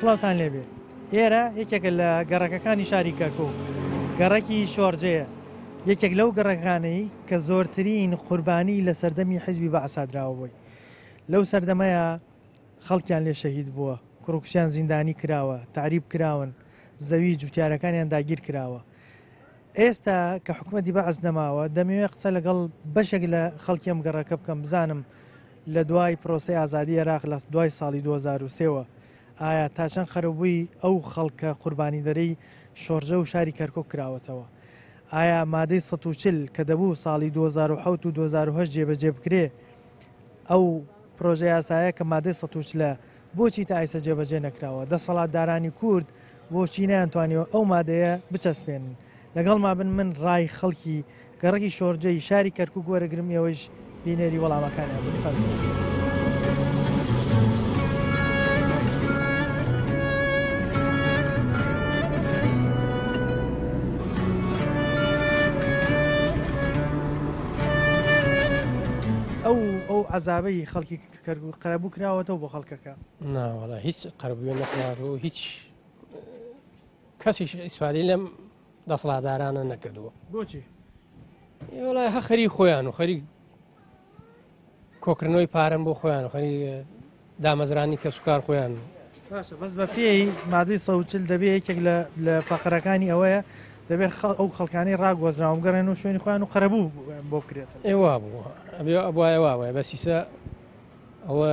سڵاوتان لێبێ. ئێرە یەکێکە لە گەڕەکەکانی شاری کەرکوک، گەڕەکی شۆرجەیە، یەکێک لەو گەڕەکانەی کە زۆرترین قوربانی لە سەردەمی حیزبی بەعسا دراوە بۆی. لەو سەردەمەیا خەڵکیان لێ شەهید بووە، کوڕ و کچیان زیندانی کراوە، تەعریب کراون، زەوی جوتیارەکانیان داگیر کراوە. ئێستا کە حکومەتی بەعس نەماوە، دەمەوێت قسە لەگەڵ بەشێک لە خەڵکی ئەم گەڕەکە بکەم بزانم لە دوای پرۆسەی ئازادی عێراق لە دوای ساڵی 2003 وە ئایا تا چەند قەرەبووی ئەو خەڵکە قوربانیدەرەی شۆرجە و شاری کەرکوک کراوەتەوە؟ ئایا مادەی 140 کە دەبوو ساڵی 2007 و 2008 جێبەجێ بکرێ ئەو پرۆژە یاسایە کە مادەی 140 بۆچی تا ئیسە جێبەجێ نەکراوە؟ دەسەڵاتدارانی کورد بۆچی نەیانتوانیوە ئەو مادەیە بچەسپێنن؟ لەگەڵما بن من ڕای خەڵکی گەڕەکی شۆرجەی شاری کەرکوک وەرەگرم ئێوەیش بینەری وەڵامەکانیان بن فەرموون. ئەو ئەو عەزابەی خەڵکی کەرکوک قەرەبوو کراوەتەوە بۆ خەڵکەکە؟ نا وەڵا هیچ قەرەبووێ نەکراوەتەوە هیچ کەسیش ئیسفادەی لەم دەسەڵاتدارانە نەکردووە. بۆچی؟ وەڵا هە خەریک خۆیان و خەریک کۆکردنەوەی پارەن بۆ خۆیان و خەریک دامەزرانی کەس و کار خۆیان. باشە بەس بە پێی مادەی 140 دەبێ یەکێک لە لە فەقرەکانی ئەوەیە دەبێت ئەو خەڵکانەی ڕاگوازراون بگەڕێن و شوێنی خۆیان و قەرەبوو بۆ بکرێت. ئێ وا بوو ئەبێ ئەبوایە وا بوایە بەس ئیسە ئەوە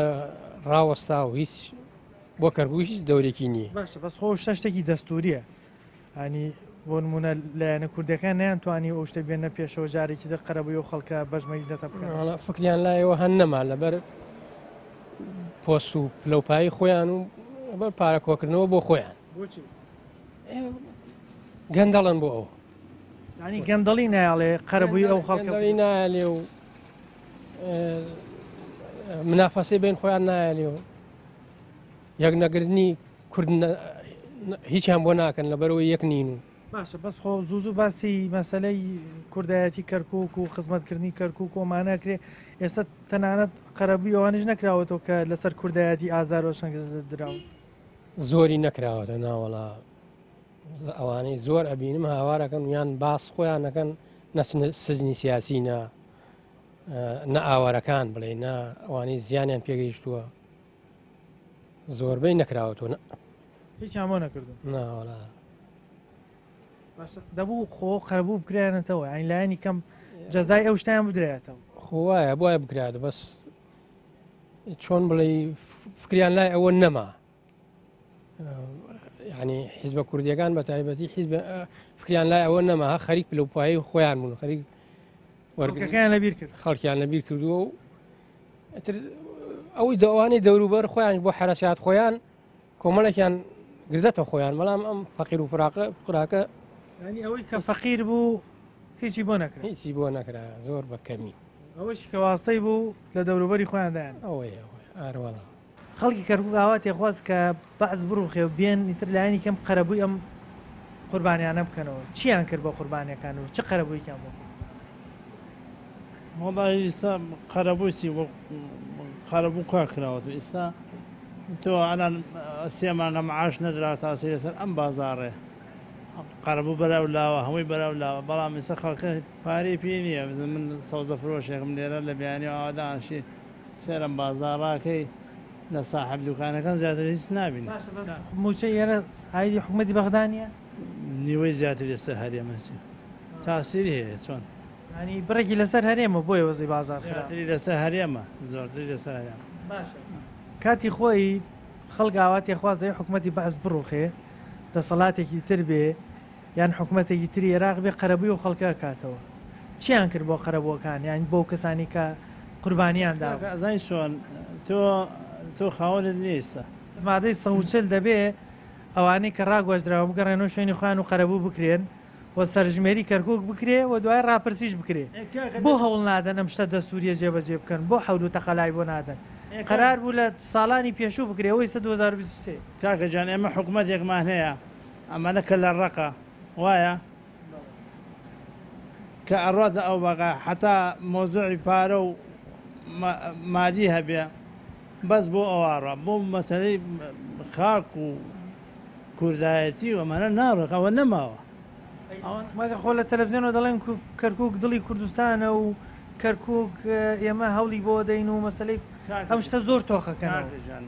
ڕاوەستا و هیچ بۆ کەرکوک هیچ دەورێکی نییە. باشە بەس خۆ شتە شتێکی دەستوریە ینی بۆ نمونە لایەنە کوردەکان نەیان توانی ئەو شتە بێنە پێشەوە جارێکی تر قەرەبووی ئەو خەڵکە بەژمەی دەتە بکەن. وەڵا فکریان لایەوە هەن نەما لەبەر پۆست و پلەوپایی خۆیان و لەبەر پارە کۆکردنەوە بۆ خۆیان. بۆچی؟ گەندەڵن بۆ ئەو. ینی گەندەڵی نایەڵێ قەرەبووی ئەو خەڵکە گەندەڵی نایەلێ و منافەسەی بین خۆیان نایەلێ و یەک نەگرتنی کورد هیچیان بۆ ناکەن لەبەرەوەی یەک نین و. باشە بەس خۆ زوو زوو باسی مەسەلەی کوردایەتی کەرکوک و خزمەتکردنی کەرکوک و ئەمانە ئەکرێ ئێستا تەنانەت قەرەبووی ئەوانیش نەکراوەتەوە کە لەسەر کوردایەتی ئازار و ئەشکەنجە دراون. زۆری نەکراوەتە ناوەڵا ئەوانەی زۆر ئەبینم هاوارەکەن یان باس خۆیان نەکەن نەچنە سجنی سیاسی نا نە ئاوارەکان بڵێ نا ئەوانەی زیانیان پێگەیشتووە زۆربەی نەکراوەتەوە نە. هیچیان بۆ نەکردوون؟ نا وەڵا. باشە دەبوو خۆ قەرەبوو بکرایەنەتەوە یانی لایەنی کەم جەزای ئەو شتیان بدرایەتەوە. خۆ وایە بۆیە بکرایەتەوە بەس چۆن بڵێ فکریان لای ئەوە نەما ینی حیزبە کوردیەکان بە تایبەتی حیزب فکریان لای ئەوە نەما خەریک پلەپایی خۆیان بوون خەریک وەرگەکەیان لەبیر کرد خەڵکیان لەبیر کردووە و ئیتر ئەوەی دەوانەی دەوروبەر خۆیان بۆ حرەسیات خۆیان کۆمەڵێکیان گردەتە خۆیان بەڵام ئەم فەقیر و فراقە فراکە ینی ئەوەی کە فەقیر بوو هیچی بۆ نەکرا هیچی بۆ نەکرا زۆر بە کەمی ئەوەشی کە واسەی بوو لە دەوروبەری خۆیان دایان ئەوەیە ئارواڵە خەڵکی کەرکوک ئاواتی خواست کە بەعس بڕوخێ و بێن ئیتر لایەنی کەم قەرەبووی ئەم قوربانیانە بکەنەوە، چیان کرد بۆ قوربانیەکان و چ قەرەبوویەکیان بۆ کرد؟ وەڵاهی ئیستا قەرەبووی چی وەک قەرەبوو کا کراوەتەوە ئیستا تۆ ئەلان سێ مانگە معاش نەدرا تاسی لەسەر ئەم بازاڕێ قەرەبوو بەرەو لاوە هەمووی بەرەو لاوە بەڵام ئیستا خەڵکە پارەی پێ نییە من سەوزە فرۆشێکم لێرە لە بیانی ئاوادانشی سەیرم بازاڕاکەی لە ساحەب دوکانەکان زیاتر هیچ نابینی. باشە بەس موچەی ئێرە عایدی حکومەتی بەغدا نیە؟ نیوەی زیاتر لەسەر هەرێمە چی تاسیری هەیە چۆن؟ یانی بڕێکی لەسەر هەرێمە بۆیە وەزعی بازاڕ خراپە. زیاتری لەسەر هەرێمە زۆرتری لەسەر هەرێمە. باشە کاتی خۆی خەڵک ئاواتی خواست ئەی حکومەتی بەعس بڕوخێ دەسەڵاتێکی تر بێ یان حکومەتێکی تری ئێراق بێ قەرەبووی ئەو خەڵکە ئەکاتەوە چیان کرد بۆ قەرەبووەکان یان بۆ کەسانی کە قوربانیان داوە؟ کاکە ئەزانی چۆن تۆ تۆ خاوەنت نیە ئیستا. مادەی 140 دەبێ ئەوانەی کە ڕاگوازراون بگەڕێنەوە شوێنی خۆیان و قەرەبوو بکرێن و سەرژمێری کەرکوک بکرێ و دوای ڕاپرسیش بکرێ. بۆ هەوڵ نادەن ئەم شتە دەستوریە جێبەجێ بکەن؟ بۆ حەول و تەقەلای بۆ نادەن؟ قەرار بوو لە ساڵانی پێشوو بکرێ ئەوە ئیستا 2023. کاکە گیان ئێمە حکومەتێکمان هەیە ئەمانە کەلە ڕەقە وایە کە ئەڕواتە ئەو بەغا حەتا مۆزوعی پارە و مادی هەبێ بەس بۆ ئەوە ئەڕوا بۆ مەسەلەی خاک و کوردایەتی و ئەمانە ناڕۆ ئەوە نەماوە. مەگەر خۆ لە تەلەفزیۆنەوە دەڵێن کەرکوک دڵی کوردستانە و کەرکوک ئێمە هەوڵی بۆ دەین و مەسەلەی ئەم شتە زۆر تۆخەکەنەوە. کاکە جان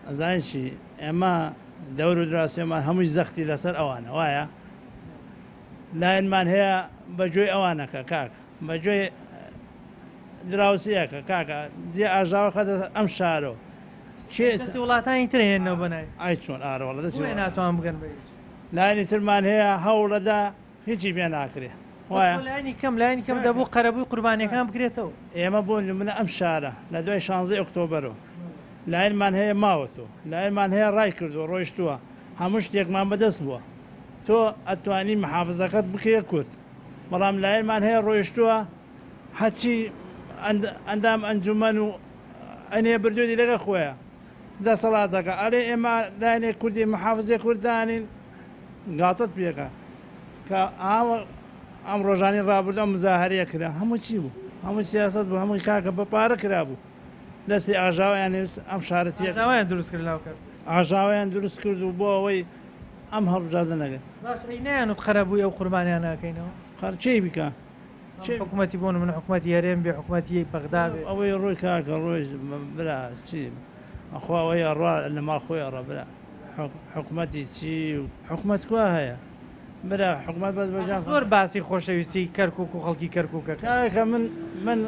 ئەزانی چی ئێمە دەور و دراوسێمان هەمووی زەختی لەسەر ئەوانە وایە لایەنمان هەیە بە گوێی ئەوانەکە کاک بە گوێی دراوسێیەکە کاکە دێ ئاژاوە خەتە ئەم شارۆ کێ دەستی وڵاتانی تر هێنەوە بە ناوی ئای چۆن ئارەوەڵە دەستی بۆیە ناتوان بگەن بە هیچ. لایەنی ترمان هەیە هەوڵەدا هیچی پێ ناکرێ وایە؟ لایەنی کەم لایەنی کەم دەبوو قەرەبووی قوربانیەکان بکرێتەوە. ئێمە بۆ نمونە ئەم شارە لە دوای شانزەی ئۆکتۆبەرەوە لایەنمان هەیە ماوەتەوە لایەنمان هەیە ڕای کردووە ڕۆیشتووە هەموو شتێکمان بەدەست بووە تۆ ئەتوانی محافزەکەت بکەیە کورد بەڵام لایەنمان هەیە ڕۆیشتووە هەرچی ئەندام ئەنجومەن و ئەنێ بردوێتی لەگە خۆیە دەسەڵاتەکە ئەرێ ئێمە لایەنێک کوردی محافزێ کوردانین گاڵتەت پێکە کە ئاوە ئەم ڕۆژانی ڕابردوو ئەم مزاهەرەیە کرا هەموو چی بوو هەموو سیاست بوو هەمووی کاکە بە پارە کرابوو دەستی ئاژاوەیان هێشت ئەم شارە تێک ئاژاوەیان دروست کرد لەو کات ئاژاوەیان دروست کرد و بۆ ئەوەی ئەم هەڵبژاردنە نەکەن. باش ئەی نەیانوت قەرەبووی ئەو قوربانیانە ئەکەینەوە؟ قەر کێی بکا؟ ئەم حکومەتی بۆ نمونە حکومەتی هەرێم بێ حکومەتی بەغدا بێ. ئەوەی ڕۆی کاکە ڕۆی برا چی ئەخوا ئەوەی ئەڕوا لە ماڵ خۆی ئەڕا برا حکومەتی چی و حکومەت کوا هەیە برا حکومەت بەس بەجان زۆر باسی خۆشەویستی کەرکوک و خەڵکی کەرکوکەکە. کاکە من من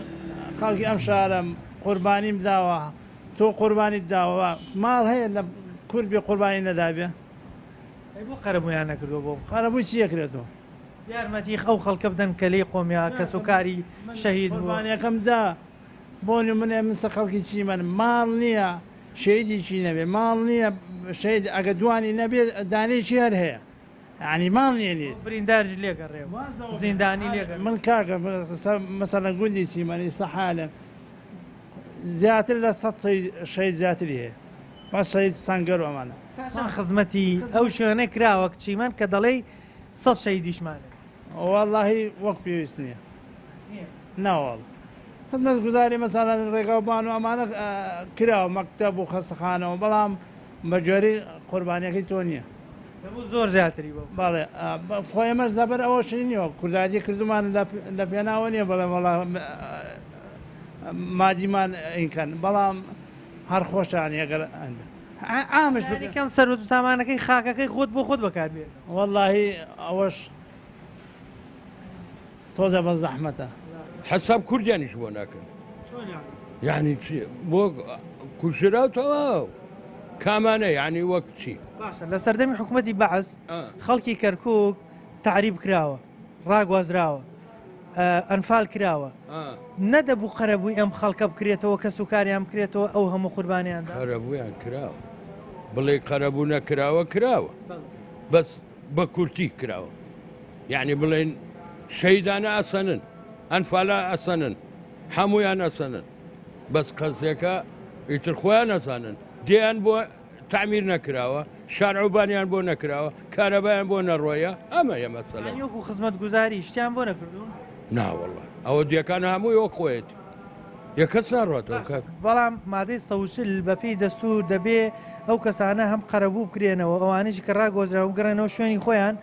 خەڵکی ئەم شارەم قوربانیم داوە تۆ قوربانیت داوە ماڵ هەیە لە کورد بێ قوربانی نەدابێ. ئەی بۆ قەرەبوویان نەکردووە بۆ؟ قەرەبووی چی ئەکرێتەوە؟ یارمەتی ئەو خەڵکە بدەن کە لێی قۆمیا کەسوکاری شەهید بووە. قوربانیەکەم دا بۆ نمونە من سە خەڵکی چیمەنم ماڵ نییە شەهیدێکی نەبێ ماڵ نییە شەهید ئەگە دوانی نەبێ دانەیەکی هەر هەیە یانی ماڵ نییە نیت. برینداریش لێگەڕێ و زیندانی لێگەڕێ. من کاکە مەسەلەن گوندی چیمەنی سەحالە زیاتر لە سەد شەهید زیاتری هەیە بەس شەهید سەنگەر و ئەمانە. تا چەند خزمەتی ئەو شوێنە کراوە کچیمەن کە دەڵێی سەد شەهیدیشمان هەیە. وەڵاهی وەک پێویست نییە. نەوەڵ خزمەت گوزاری مەسەلەن ڕێگا و بان و ئەمانە کراوە مەکتەب و خەستەخانەوە بەڵام بە گوێرەی قوربانیەکەی تۆ نییە. دەبوو زۆر زیاتری بۆ. بەڵێ خۆ ئێمەش لەبەر ئەوەش نییە کوردایەتی کردومان لە پێناوە نییە بڵێ وەڵا مادیمان ئینکەن بەڵام هەر خۆشتان ئەگەر عامش بکەن. کەم سەروەت و سامانەکەی خاکەکەی خۆت بۆ خۆت بەکاربێنە. وەڵاهی ئەوەش تۆزە بە زەحمەتە. حەساب کوردیانیش بۆ ناکەن. یعنی چی بۆ کوژرا تەواو کامانە یعنی وەک چی؟ باشە لە سەردەمی حکوومەتی بەعس خەڵکی کەرکک تعریب کراوە ڕاگوازراوە ئەنفال کراوە نەدەبوو قەرەبووی ئەم خەڵکە بکرێتەوە کەس و کاریان بکرێتەوە ئەو هەموو قوربانیان قەرەبوویان کراوە بڵێ قەرەبوو نەکراوە کراوە بەس بە کورتی کراوە یعنی بڵێن شەیدانە ئەسەنن ئەنفالە ئەسەنن هەمویان ئەسەنن بەس قەزیەکە ئیتر خۆیان نەزانن دێیان بۆ تعمیر نەکراوە شارعوبانیان بۆ نەکراوە کارەبایان بۆ نەڕۆیە ئەمەیە مەسەلە. یانی وەکو خزمەتگوزاری شتیان بۆ نەکردوون؟ نا وەڵا ئەوە دێکان هەمووی وەک خۆیەتی یە کەس ناڕاتەوە کاک. بەڵام مادەی 140 بەپێی دەستوور دەبێ ئەو کەسانە هەم قەرەبوو بکرێنەوە ئەوانەیش کە ڕاگۆزراون بگەڕێنەوە شوێنی خۆیان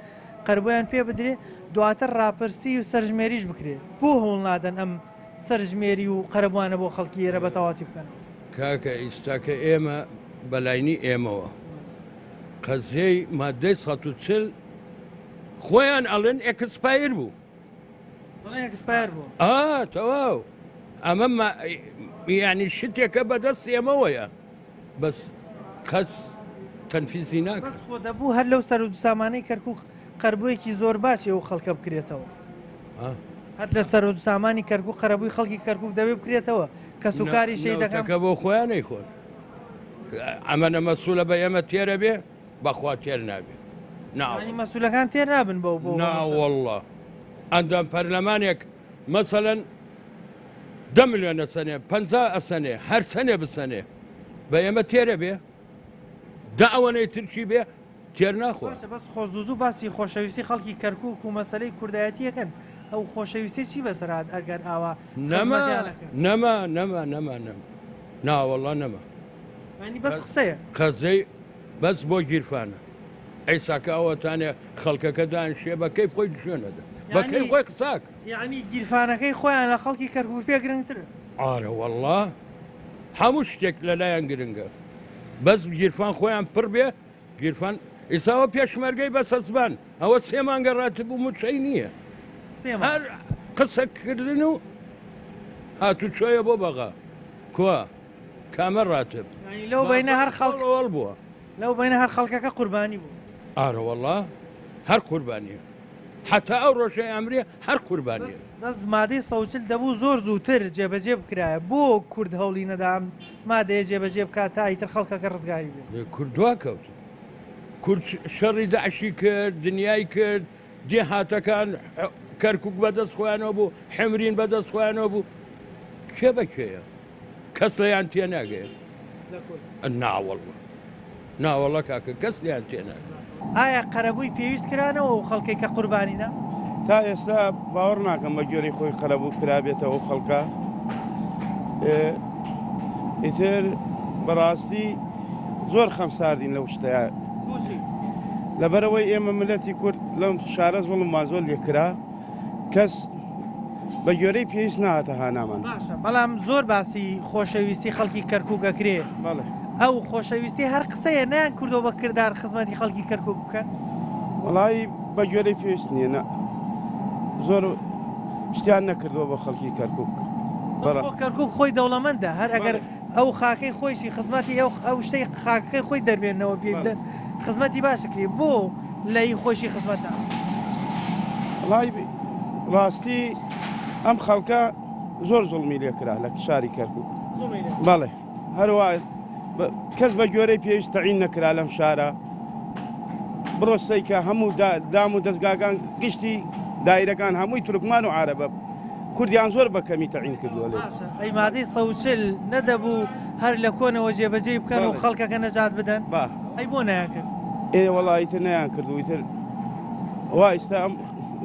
قەربوویان پێ بدرێ دواتر ڕاپرسی و سەرژمێریش بکرێ بۆ هەوڵ نادەن ئەم سەرژمێری و قەرەبووانە بۆ خەڵکی ئێرە بە تەواوەتی بکەن؟ کاکە ئیستاکە ئێمە بەلاینی ئێمەوە قەزیەی مادەی 140 خۆیان ئەڵێن ئێکسپایر بوو. دەڵێن ئێکسپایر بوو. ئا تەواو ئەمە یعنی شتێکە بەدەست ئێمەوەیە بەس کەس تەنفیزی ناکە. بەس خۆ دەبوو هەر لەو سەر و سامانەی کەرکوک قەربوویەکی زۆر باشی ئەو خەڵکە بکرێتەوە. هەر لە سەر و سامانی کەرکوک قەرەبووی خەڵکی کەرکوک دەبێ بکرێتەوە کەسوکاری شەهیدەکان. نەوتەکە بۆ خۆیان نەیخۆن. ئەمە نە مەسولە بە ئێمە تێرە بێ بەخوا تێر نابێ. یانی مەسولەکان تێر نابن بەو بۆ ناوەڵڵا ئەندام پەرلەمانێک مەسەلەن دە ملیۆن ئەسەنێ پەنجا ئەسەنێ هەر چەنێ بسەنێ بە ئێمە تێرە بێ دە ئەوەنەی ترکی بێ تێر ناخوا. باشە بەس خۆ زوو زوو باسی خۆشەویستی خەڵکی کەرکوک و مەسەلەی کوردایەتی ئەکەن ئەو خۆشەویستیە چی بەسەر هات ئەگەر ئاوا نەما خزمەتیان ئەکەن؟ نەما نەما نەما نەما ناوەڵا نەما. یانی بەس قسەیە. قەزەی بەس بۆ گیرفانە. ئەیساکە ئەوەتانێ خەڵکەکە دانیشێ بە کەیف خۆی شوێنەدە بە کەیف خۆی قساک. یەعنی گیرفانەکەی خۆیان لە خەڵکی کەرکوک پێ گرنگترە. ئارە وەڵا هەموو شتێک لەلایان گرنگە بەس گیرفان خۆیان پڕ بێ گیرفان ئیستا ئەوە پێشمەرگەی بەسەزبان ئەوە سێ مانگە ڕاتب و موچەی نییە هەر قسەکردن و هاتوچۆیە بۆ بەغا کوا کامە ڕاتب لەو بینە هەر خەڵک ئەوەڵ بووە لەو بینە هەر خەڵکەکە قوربانی بوو ئارەوەڵا هەر قوربانیە حتا ئەو ڕۆژەی ئەمرێ هەر قوربانیە. بەس مادەی 140 دەبوو زۆر زووتر جێبەجێ بکرایە بۆ کورد هەوڵی نەدا ئەم مادەیە جێبەجێ بکات تا ئیتر خەڵکەکە ڕزگاری بێت؟ کورد دوا کەوت کورد شەڕی داعشی کرد دنیای کرد دێهاتەکان کەرکک بەدەست خۆیانەوە بوو حمرین بەدەست خۆیانەوە بوو کێ بە کێیە کەس لێیان تێناگەیە ناوەڵڵا ناوەڵڵا کاکە کەس لێیان تێناگەیە. ئایا قەرەبووی پێویست کرانەوە ئەو خەڵکەی کە قوربانی دا؟ تا ئێستا باوەڕ ناکەم بە گوێرەی خۆی قەرەبوو کرابێتەوە ئەو خەڵکە. ئیتر بەڕاستی زۆر خەم ساردین لەو شتەیە. بۆچی؟ لەبەرئەوەی ئێمە ملەتی کورد لەم شارە زوڵممان زۆر لێکرا. کەس بە گوێرەی پێویست نەهاتە هانامان. باشە بەڵام زۆر باسی خۆشەویستی خەڵکی کەرکوک ئەکرێ بەڵێ. ئەو خۆشەویستی هەر قسەیە نەیان کردوە بە کردار خزمەتی خەڵکی کەرکوک بکەن؟ وەڵایی بە گوێرەی پێویست نیە نا زۆر شتیان نەکردوە بۆ خەڵکی کەرکوک. بەس خۆ کەرکوک خۆی دەوڵەمەندە هەر ئەگەر ئەو خاکەی خۆیشی خزمەتی ئەو ئەو شتەی خاکەکەی خۆی دەربێنەوە پێی بدەن خزمەتی باش ئەکرێ بۆ لە ی خۆیشی خزمەت ناکەن؟ وەڵای ڕاستی ئەم خەڵکە زۆر زوڵمی لێکرا لە شاری کەرکک بەڵێ هەروە کەس بە گوێرەی پێویست تەعین نەکرا لەم شارە بڕۆ سەیکە هەموو دام و دەستگاگان گشتی دایرەکان هەمووی تورکمان و عربە کوردیان زۆر بە کەمی تەعین کردووە لێ. باشە ئەی مادەی 140 نەدەبوو هەر لە کۆنەوە جێبەجێی بکەن و خەڵکەکە نەجات بدەن؟ با. ئەی بۆ نەیان کرد؟ ئێ وەڵا ئیتر نەیان کرد و ئیتر وا ئیستا ئەم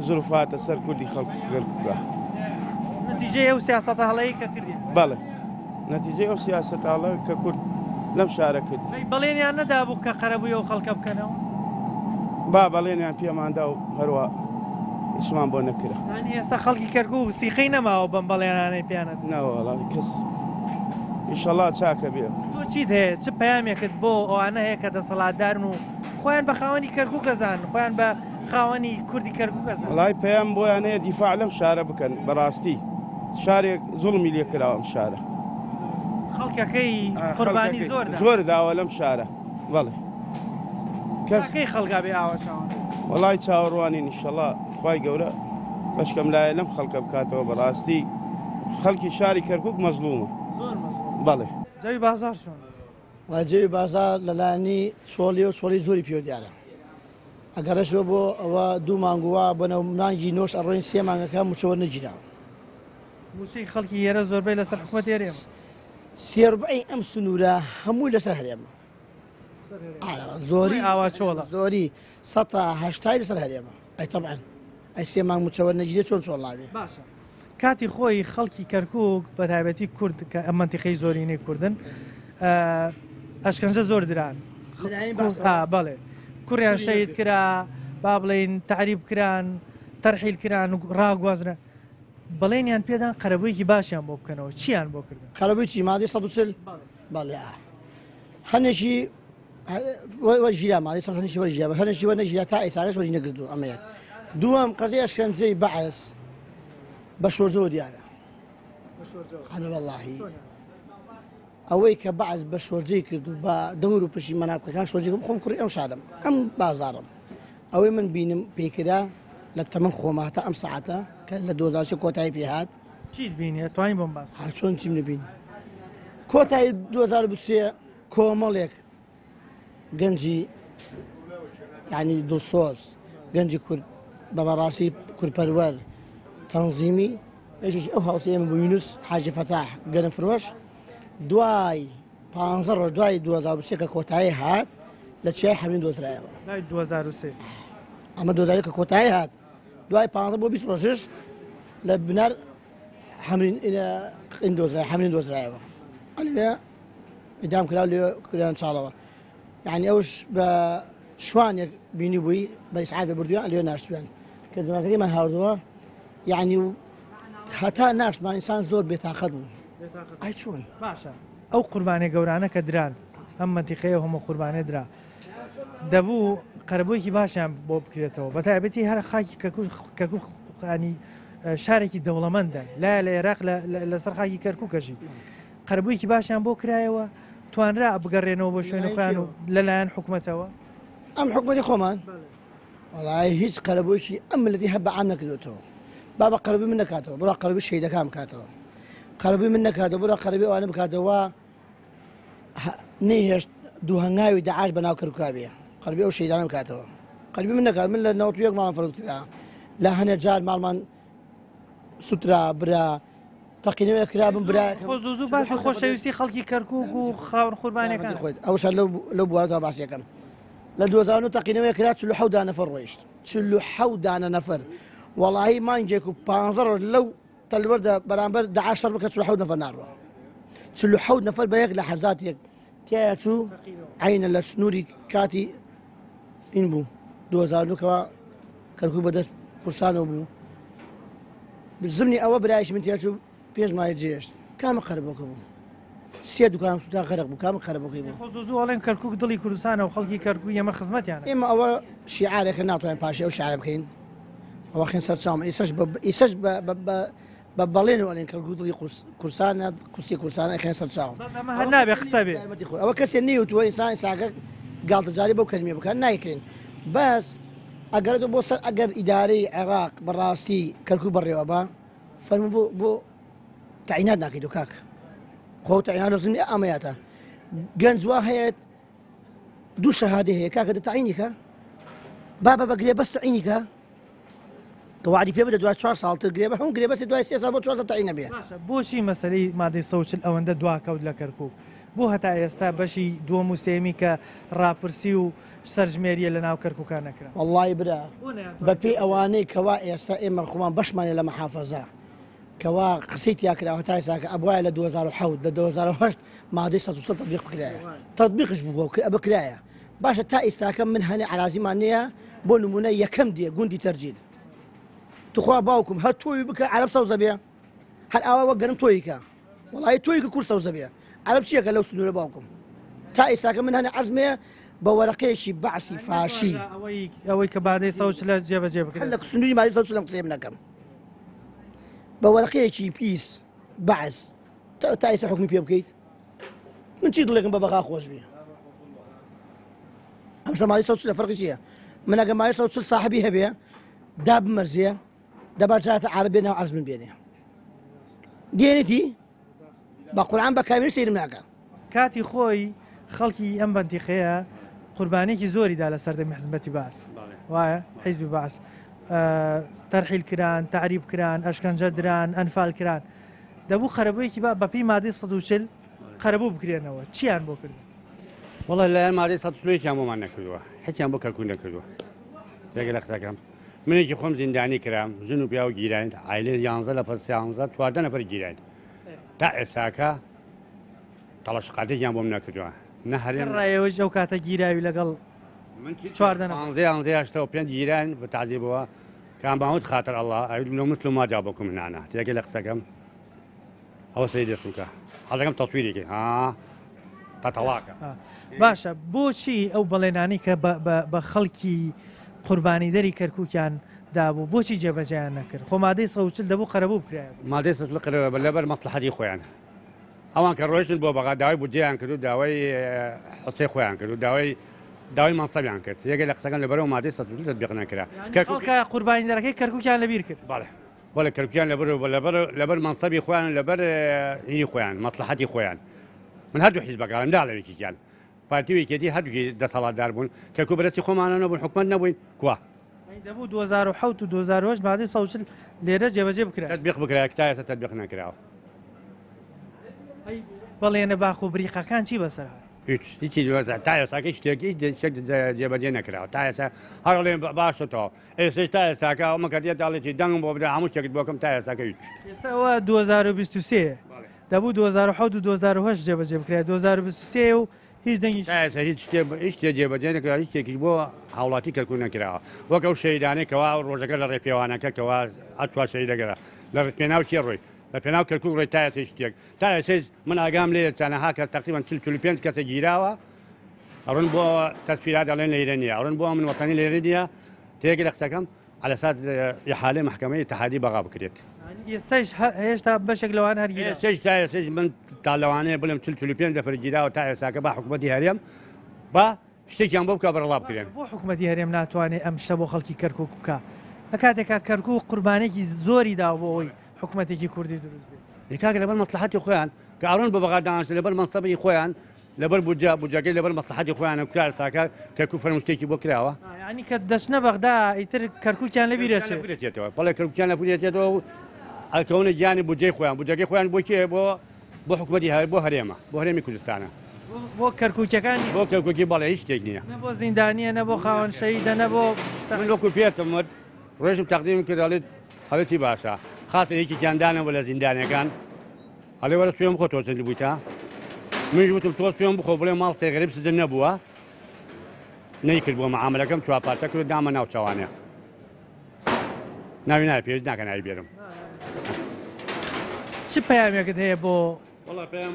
زروف هاتە سەر کوردی خەڵک کەرکوکە. نەتیجەی ئەو سیاسەتە هەڵەیەی کە کردیان. بەڵێ نەتیجەی ئەو سیاسەتە هەڵە کە کورد لەم شارە کردی. ئەی بەڵێنیان نەدابوو کە قەرەبووی ئەو خەڵکە بکەنەوە؟ با بەڵێنیان پێمان دا و هەروا هیچمان بۆ نەکرا. یانی ئێستا خەڵکی کەرکووک سیقەی نەماوە بەم بەڵێنانەی پێیان ئەدرێ؟ نەوەڵا کەس ئیشەڵا چاکە بێ. تۆ چیت هەیە، چ پەیامێکت بۆ ئەوانە هەیە کە دەسەڵاتدارن و خۆیان بە خاوەنی کەرکووک ئەزانن، خۆیان بە خاوەنی کوردی کەرکووک ئەزانن؟ وەڵای پەیام بۆیان هەیە دیفاع لەم شارە بکەن بەڕاستی شارێک زوڵمی لێ کراوە ئەم شارە. خەڵکەکەی قوربانی زۆر داوە. زۆر داوە لەم شارە بەڵێ. کەس کەی خەڵکا بێ ئاوا چاوەڕێ؟ وەڵای چاوەڕوانین ئیشەڵا خوای گەورە بەشکەم لایە لەم خەڵکە بکاتەوە بەڕاستی خەڵکی شاری کەرکوک مەزڵومە. زۆر مەزڵومە. بەڵێ. جەوی بازاڕ چۆنە؟ وەڵای جەوی بازاڕ لەلایەنی چۆڵیەوە چۆڵی زۆری پێوە دیارە. ئەگەڕێتەوە بۆ ئەوە دوو مانگ وا بۆ ناو مانگی نۆش ئەڕۆین سێ مانگەکە مووچە وەرنەگیراوە. مووچەی خەڵکی ئێرە زۆربەی لەسەر حکومەتی هەرێمە. سێ ڕوبعی ئەم سنوورە هەمووی لەسەر هەرێمە. زۆری ئاوا چۆڵە. زۆری سەتا هەشتای لەسەر هەرێمە. ئەی تەبعەن ئەی سێ مانگ مووچە وەرنەگیرێ چۆن چۆڵ نابێ؟ باشە کاتی خۆی خەڵکی کەرکوک بە تایبەتی کورد کە ئەم مەنتیقەی زۆرینەی کوردن ئەشکەنجە زۆر دران بەڵێ کوڕیان شەید کرا با بڵین تعریب کران تەرحیل کران و ڕاگوازرا بەڵێنیان پێدان قەرەبوویەکی باشیان بۆ بکەنەوە چیان بۆ کردن قەرەبووی چی مادەی 140 بەڵێ هەنێکی وەرگیرا مادەی 140 وەرگیرا هەنێکی وەرنەگیرا تا ئێستاش وەری نەگرتووە ئەمە یەک دووەم قەزیە ئەشکەنجەی بەعس بە شۆرجەوە دیارە هەر وەڵاهی ئەوەی کە بەعس بە شۆرجەی کرد و بە دەور و پشی مەناتقەکان شۆرجەی کرد خۆم کوڕی ئەم شارم ئەم بازاڕم ئەوەی من بینم پێکرا لە تەمەن خۆمە هەتا ئەم سەعاتە کە لە 2003 کۆتایی پێهات چیت بینی ئەتوانی بۆم باس ها چۆن چیم نبینی کۆتایی 2023 کۆمەڵێک گەنجی یعنی دڵسۆز گەنجی کورد بە بەڕاستی کوردپەروەر تەنزیمی یەکێکی ئەو هاوسێ ئێمە بوو یونس حاجی فەتاح گەنم فرۆش دوای پ ڕۆژ دوای 2023 کە کۆتایی هات لە چیای حەمین دۆزرایەوە دوای 2023 ئەمە 2000 کە کۆتایی هات دوای 15 بۆ 20 ڕۆژش لە بنار حەمرین دۆزرای حەمرین دۆزرایەوە ئەلێ ئیدام کرا لێ کران چاڵەوە یعنی ئەوش بە شوانێک بینی بووی بە ئیسعافێ بردویان لێ ناشتویان کە جەنازەکەیمان هاوردەوە یعنی و هەتا ناشتمان ئینسان زۆر بێتاقەت بوو. ئای چۆن؟ باشە ئەو قوربانیە گەورانە کە دران ئەم مەنتیقەیە هەموو قوربانێ درا دەبوو قەرەبوویەکی باشیان بۆ بکرێتەوە بە تایبەتی هەر خاکی کەرکوک خانی شارێکی دەوڵەمەندە لایە لە عێراق لەسەر خاکی کەرکوکەژی قەرەبوویەکی باشیان بۆ کرایەوە توانرا بگەڕێنەوە بۆ شوێن خۆیان و لەلایەن حکومەتەوە ئەم حکومەتی خۆمان وەڵای هیچ قەرەبوویەکی ئەم ملەتی هەر بە عام نەکردوێتەوە با بە قەرەبووی من نەکاتەوە بڕا قەرەبووی شەهیدەکان بکاتەوە قەرەبووی من نەکاتەوە بڕا قەرەبووی ئەوانە بکاتەوە نەیهێشت دوو هەنگاوی داعش بە ناو کەرکوکا بێ قەربی ئەو شەیدانە بکاتەوە قەربی من نەکات من لە 91 ماڵم فەرەوت کرا لە هەنێ جار ماڵمان سوترا برا تەقینەوەی کرابم برا خۆ زوو زوو باسی خۆشەویستی خەڵکی کەرکوک و خاوەن قوربانیەکان خۆیت ئەوشە لەو لەو بواردا باسی یەکەم لە 2009 تەقینەوەی کرا 47 دانە نەفەر ڕۆیشت 47 دانە نەفەر وەڵاهی مانگێک و 15 ڕۆژ لەو تەلوەردە بەرامبەر داعش شەڕ بکە 47 نەفەر ناڕوە 47 نەفەر بە یەک لە حەزاتێک تایە چوو عینە لە سنووری کاتی این بوو 2009 کەوا کەرکوک بەدەست قورسانەوە بوو زمنی ئەوە برایش من تێچوو پێش مای جێشت کامە قەرەبۆکە بوو سێ دوکان سوتا غەرق بوو کامە قەرەبۆکەی بوو خۆ زوو زوو ئەڵێن کەرکوک دڵی کوردستانە و خەڵکی کەرکوک ئێمە خزمەتیان ئێمە ئەوە شیعارێکە ناتوانین پاشی ئەو شیعارە بکەین ئەوە خێن سەر چاوم ئیسەش بە ئیسەش بە بە بە بەڵێن و ئەڵێن کەرکوک دڵی کورسانە قورسی کورسانە ئەخێن سەر چاوم بەس ئەمە هەر نابێ قسە بێ ئەوە کەسێ نەیوتووە ئینسان ئینسانەکە گاڵتەجاری بەو کەلمێ بکات نایکەین بەس ئەگەر بۆ سەر ئەگەر ئیدارەی عێراق بەڕاستی کەرکوک بەڕێوە بە فەرموو بۆ بۆ تەعینات ناکەیت و کاک خۆ تەعینات لە زمنی ئامەیاتە گەنج وا هەیە دوو شەهادە هەیە کاکە دە تەعینی کە بابە بە گرێ بەس تەعینی کە کە وعدی پێ بدە دوای چوار ساڵ تر گرێ بە هەموو گرێ بەسێ دوای سێ ساڵ بۆ چوار ساڵ تەعین نەبێ. باشە بۆچی مەسەلەی مادەی 140 ئەوەندە دواکەوت لە کەرکوک؟ بۆ هەتا ئێستا بەشی دووەم و سێیەمی کە ڕاپرسی و سەرژمێریە لە ناو کەرکوکا نەکرا؟ وەڵڵاهی برا بە پێی ئەوانەی کەوا ئێستا ئێمە خۆمان بەشمانە لە مەحافەزە کەوا قسەی تیا کراوە تا ئێستا کە ئەبوایە لە 2007 لە 2008 مادەی 140 تەطبیق بکرایە تەطبیقش بوو بکرایە باشە تا ئیستاکە من هەنێ عەرازیمان نییە بۆ نمونە یەکەم دێ گوندی تەرجیل توخوا باوکم هەر تۆوی بکە عەرەب سەوزە بێ هەر ئاوا وەک گەرم تۆیی کە وەڵی تۆی کە کور سەوزە بێ عەرەب چیەکە لەو سنوورە باوکم تا ئێستاکە من هەنێ عەزمێ بە وەرەقەیەکی بەعسی فاشی ئەوەی کە بادەی سەوز لە جێبەجێ بکرێت لە سنووری مادەی سەوز لەم قسەیە نەکەم بە وەرەقەیەکی پیس بەعس تا ئێستا حکومی پێ بکەیت من چی دڵێکم بە بەغا خۆش بێ ئەم شەمالی سەوز لە فەرقی چییە من ئەگە مالی سەوز ساحبی هەبێ دا بمەرزێ دەبا جاتە عرب بێنە و عەرز من بێنێ دێنێتی بە قورعان بە کامێر سەیرم ناکە. کاتی خۆی خەڵکی ئەم بەنتیقەیە قوربانیەکی زۆری دا لە سەردەمی حزمەتی بەعس وایە حیزبی بەعس تەرحیل کران تەعریب کران ئەشکەنجە دران ئەنفال کران دەبوو قەرەبوویەکی با بەپێی مادەی 140 قەرەبوو بکرێنەوە چیان بۆ کردن؟ وەڵا لایەن مادەی 140 هیچیان بۆمان نەکردووە هیچیان بۆ کەرکوک نەکردووە تێگە لە قسەکەم منێکی خۆم زیندانی کرام ژن و پیاو گیراین عایلێ یانزە نەفەر سیانزە چواردە نەفەر گیراین تا ئێساکە تەڵەشقاتێکیان بۆم نەکردووە نە هەرێم ڕایەوەش ئەو کاتە گیراوی لەگەڵ چواردە نەفەر پانزە یانزە هەشتا و پێنج گیراین بە تەعزیبەوە کام باوت خاتر الله ئەوی لۆ مثل ما جابكم هنا تێگە لە قسەکەم ئەوە سەیری دەستم کە حەزەکەم تەسویری کەی ها تەتەڵاکە. باشە بۆچی ئەو بەڵێنانەی کە بە خەڵکی قوربانیدەری کەرکوکیان دابوو بۆچی جێبەجێیان نەکرد؟ خۆ مادەی 140 دەبوو قەرەبوو بکرایە. مادەی 140 قەرەبوو لەبەر مەسڵەحەتی خۆیان ئەوان کە ڕۆیشتن بۆ بەغا داوای بودجەیان کرد و داوای حسەی خۆیان کرد و داوای داوای مەنسەبیان کرد یەکێ لە قسەکان لەبەرەوە مادەی 140 تەتبیق نەکرا. خەڵکە قوربانیدەرەکەی کەرکوکیان لەبیر کرد. بەڵێ بەڵێ کەرکوکیان لەبەر لەبەر لەبەر مەنسەبی خۆیان و لەبەر هینی خۆیان مەسلحەتی خۆیان من هەردوو حیزبەکانم ناڵێم یەکێکیان پارتی و یەکێتی هەردووکی دەسەڵاتدار بوون کەرکوک بەدەستی خۆمانەوە نەبوون حکومەت نەبووین کوا دەبوو 2007 و 2008 مادەی 140 لێرە جێبەجێ بکرا تطبیق بکرا تا ئێستا تطبیق نەکراوە. ئەی بەڵێنە باخ و بریقەکان چی بەسەر هات؟ هیچ هیچی تا ئێستا هیچ شتێک هیچ شتێک جێبەجێ نەکراوە تا ئێستا هەر ئەڵێن باشە تەواو ئێستاش تا ئێستاکە ئەو مەکەتیە داڵێتی دەنگم بۆ بدە هەموو شتێکت بۆ کەم تا ئێستاکە هیچ. ئێستا ئەوە 2023 دەبوو 2007 و 2008 جێبەجێ بکرایە 2023 و هیچ دەنگی تا ئێستا هیچ شتێ هیچ شتێ جێبەجێ نەکراوە هیچ شتێکیش بۆ هاوڵاتی کەرکوک نەکراوە وەک ئەو شەهیدانەی کەوا ڕۆژەکە لە ڕێپێوانەکە کەوا هەر چوار شەهیدەکە لە پێناو کێ ڕۆی لە پێناو کەرکوک ڕۆی تا ئێستا هیچ شتێک تا ئێستاش من ئاگام لێیە چەنەها کەس تەقریبەن 40 45 کەسە گیراوە ئەڕۆن بۆ تەسفیرات ئەڵێن لێرە نییە ئەڕۆن بۆ ئەمن وەتەنی لێرە نییە تێگە لە قسەکەم على اساس ئیحالەی مەحکەمەی ئیتحادی بەغا بکرێت. ئێستاش هێشتا بەشێک لەوان هەر گیراون. ئێستاش تا ئێستاش من تا لەوانەیە بڵێم 40 45 نەفەر گیراوە تا ئێستاکە با حکومەتی هەرێم با شتێکیان بۆ بکا بەرەڵا بکرێن. باشە بۆ حکومەتی هەرێم ناتوانێ ئەم شتە بۆ خەڵکی کەرکوک بکا لە کاتێکا کەرکوک قوربانێکی زۆری داوە بۆ ئەوەی حکومەتێکی کوردی دروست بێت؟ ئێ کاکە لەبەر مەسڵەحەتی خۆیان کە ئەڕۆن بۆ بەغا دانیشتن لەبەر مەنسەبی خۆیان لەبەر بودجە، بودجەکەی لەبەر مەسڵەحەتی خۆیانە کار تاکە کەرکوک فەرموو شتێکی بۆ کراوە. یانی کە دەچنە بەغدا ئیتر کەرکوکیان لەبیر ئەچێ. لەبیر ئەچێتەوە بەڵێ کەرکوکیان لەبیر ئەچێتەوە و ئەکەونە گیانی بودجەی خۆیان، بودجەکەی خۆیان بۆ کێیە؟ بۆ بۆ حکومەتی هەر بۆ هەرێمە، بۆ هەرێمی کوردستانە. بۆ کەرکوکیەکان نییە. بۆ کەرکوکی بەڵێ هیچ شتێک نییە. نە بۆ زیندانییە، نە بۆ خاوەن شەهیدە، نە بۆ. من وەکو پێتم وت ڕۆیشتم تەقدیمم کرد ئەڵێ ئەڵێ چی باشە خاسە یەکێکیان دانەوە لە زیندانیەکان. ئەڵێ وەرە سوێن بخۆ تۆ سجن بوویتە منیش وتم تۆ سوێن بخۆ بڵێ ماڵ سێ غەریب سجن نەبووە نەیکرد بۆ معاملەکەم چوار پارچە کرد دامە ناو چاوانێ ناوی ناوی پێویست ناکە ناوی بێرم چ پەیامێکت هەیە بۆ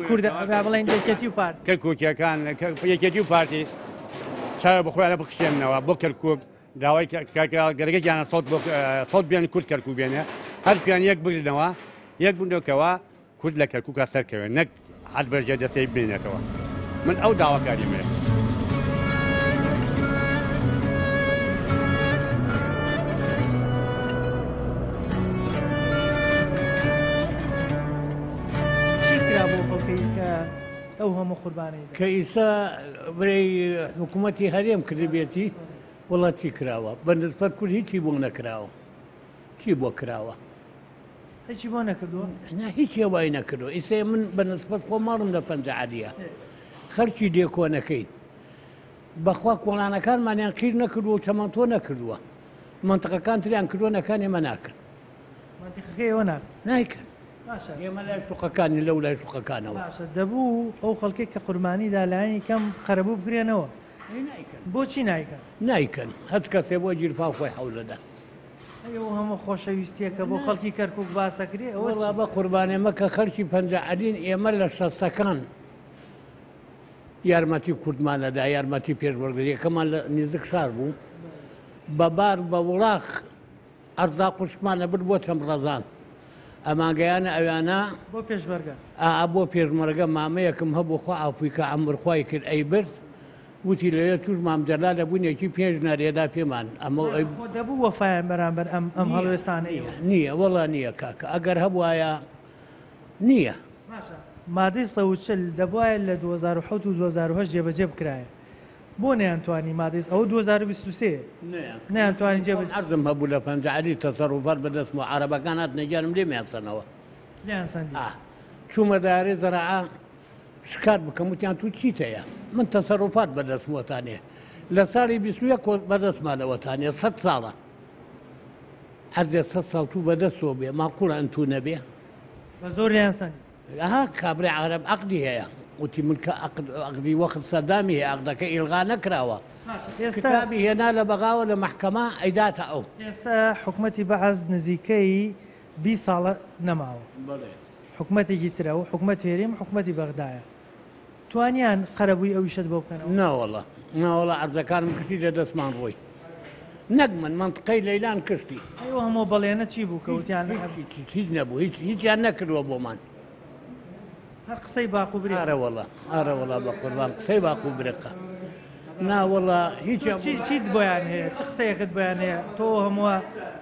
کوردە بڵێن یەکێتی و پارت کەرکوکیەکان یەکێتی و پارتی چاوە بەخۆیانە بخشێنەوە بۆ کەرکوک داوای گەرەکە گیانە سەوت بۆ سەوت بێن کورد کەرکوک بێنێ هەرکویان یەک بگرنەوە یەک بنەکەوە کورد لە کەرکوکا سەرکەوێت نەک هەر بەژێر دەسەی بمێنێتەوە من ئەو داواکاریم هەیە. چی کرا بۆ خەڵکەی کە ئەو هەموو قوربانەی دا؟ کە ئیستا برێی حکوومەتی هەرێم کردبێتی وەڵا چی کراوە بە نسبەت کورد هیچی بۆ نەکراوە چی بۆ کراوە؟ هیچی بۆ نەکردووە؟ نا هیچی وای نەکردووە ئیستا من بە نسبەت خۆم ماڵم لە پەنجە عەلیە خەرکی دێکۆنەکەین بەخوا کۆڵانەکانمانیان قیر نەکردووە و چەمەنتۆ نەکردووە مەنتقەکان تریان کردووە نەکان ئێمە ناکەن مەنتیقەکەی ئێوە ناکەن نایکەن باشە ئێمە لای شوقەکانی لەو لای شوقەکانەوە باشە دەبوو ئەو خەڵکێک کە قوربانی دا لایەنی کەم قەرەبوو بکرێنەوە بۆچی نایکەن؟ نایکەن هەچ کەسێ بۆ گیرفاو خۆی حەولەدا. ئەی ئەو هەموو خۆشەویستیە کە بۆ خەڵکی کەرکوک باسەکرێ ئەوە وەڵا چیە؟ بە قوربان ئێمە کە خەڵکی پەنجە عەلین ئێمە لە شەستەکان یارمەتی کوردمان ئەدا یارمەتی پێشمەرگە یەکەمان لە نیزک شار بوو بە بار بە وڵاخ ئەرزاق و شتمان ئەبرد بۆ چەم ڕەزان ئەمانگەیانە ئەویانە بۆ پێشمەرگە. ئا بۆ پێشمەرگە مامەیەکم هەبوو خوا عەفوی کا عەمر خوای کرد ئەیبرد وتی لەوێ توش مام جەلال ئەبوون یەکی پێش نەرێدا پێمان ئەمە باشە خۆ دەبوو وەفایان بەرامبەر ئەم ئەم نییە هەڵوێستانەی نییە نییە وەڵا نییە کاکە ئەگەر هەبوایە نییە. باشە مادەی 140 دەبوایە لە 2007 و 2008 جێبەجێ بکرایە بۆ نەیانتوانی مادەی ئەوە 2023 نەیانتوانی جێبەجێ عەرزم هەبوو لە پەنجە عەلی تەسەروفات بەدەستمەوە عەرەبەکان هاتنە گیانم لێمیان سەنەوە. لێیان سەندی. ئا چوومە دارێ زەراعە شکات بکەم وتیان تو چیت هەیە من تەسەروفات بەدەستمەوەتانێ لە ساڵی 21 بەدەستمانەوەتانێ سەد ساڵە عەرزێ سەد ساڵ تو بەدەستەوە بێ ماقوڵە ئەنتوو نەبێ. بە زۆر لێیان سەندی. ئەها کابرای عەرەب عەقدی هەیە وتی من کە عەقد عەقدی وەخت سەدامی هەیە عەقدەکە ئیلغا نەکراوە باشە ئێستا کتابی هێنا لە بەغاوە لە مەحکەمە ئەیداتە ئەو. ئێستا حکومەتی بەعس نزیکەی 20 ساڵە نەماوە بەڵێ. حکومەتێکی ترە و حکومەتی هەرێم حکومەتی بەغدایە توانیان قەرەبووی ئەو ئیشەت بۆ بکەنەوە؟ ناوەڵا ناوەڵا عەرزەکانم کشتی لە دەستمان ڕۆی نەک من مەنتقەی لەیلان کشتی. ئەی ئەو هەموو بەڵێنە چی بوو کە وتیان هیچ هیچ هیچ هیچ نەبوو هیچ هیچیان نەکردووە بۆمان. هەر قسەی باق و برێ. ئارەوەڵا ئارەوەڵا بە قوربان قسەی باق و برقە ناوەڵا هیچیان چی چیت بۆیان هەیە چ قسەیەکت بۆیان هەیە تۆ هەمووە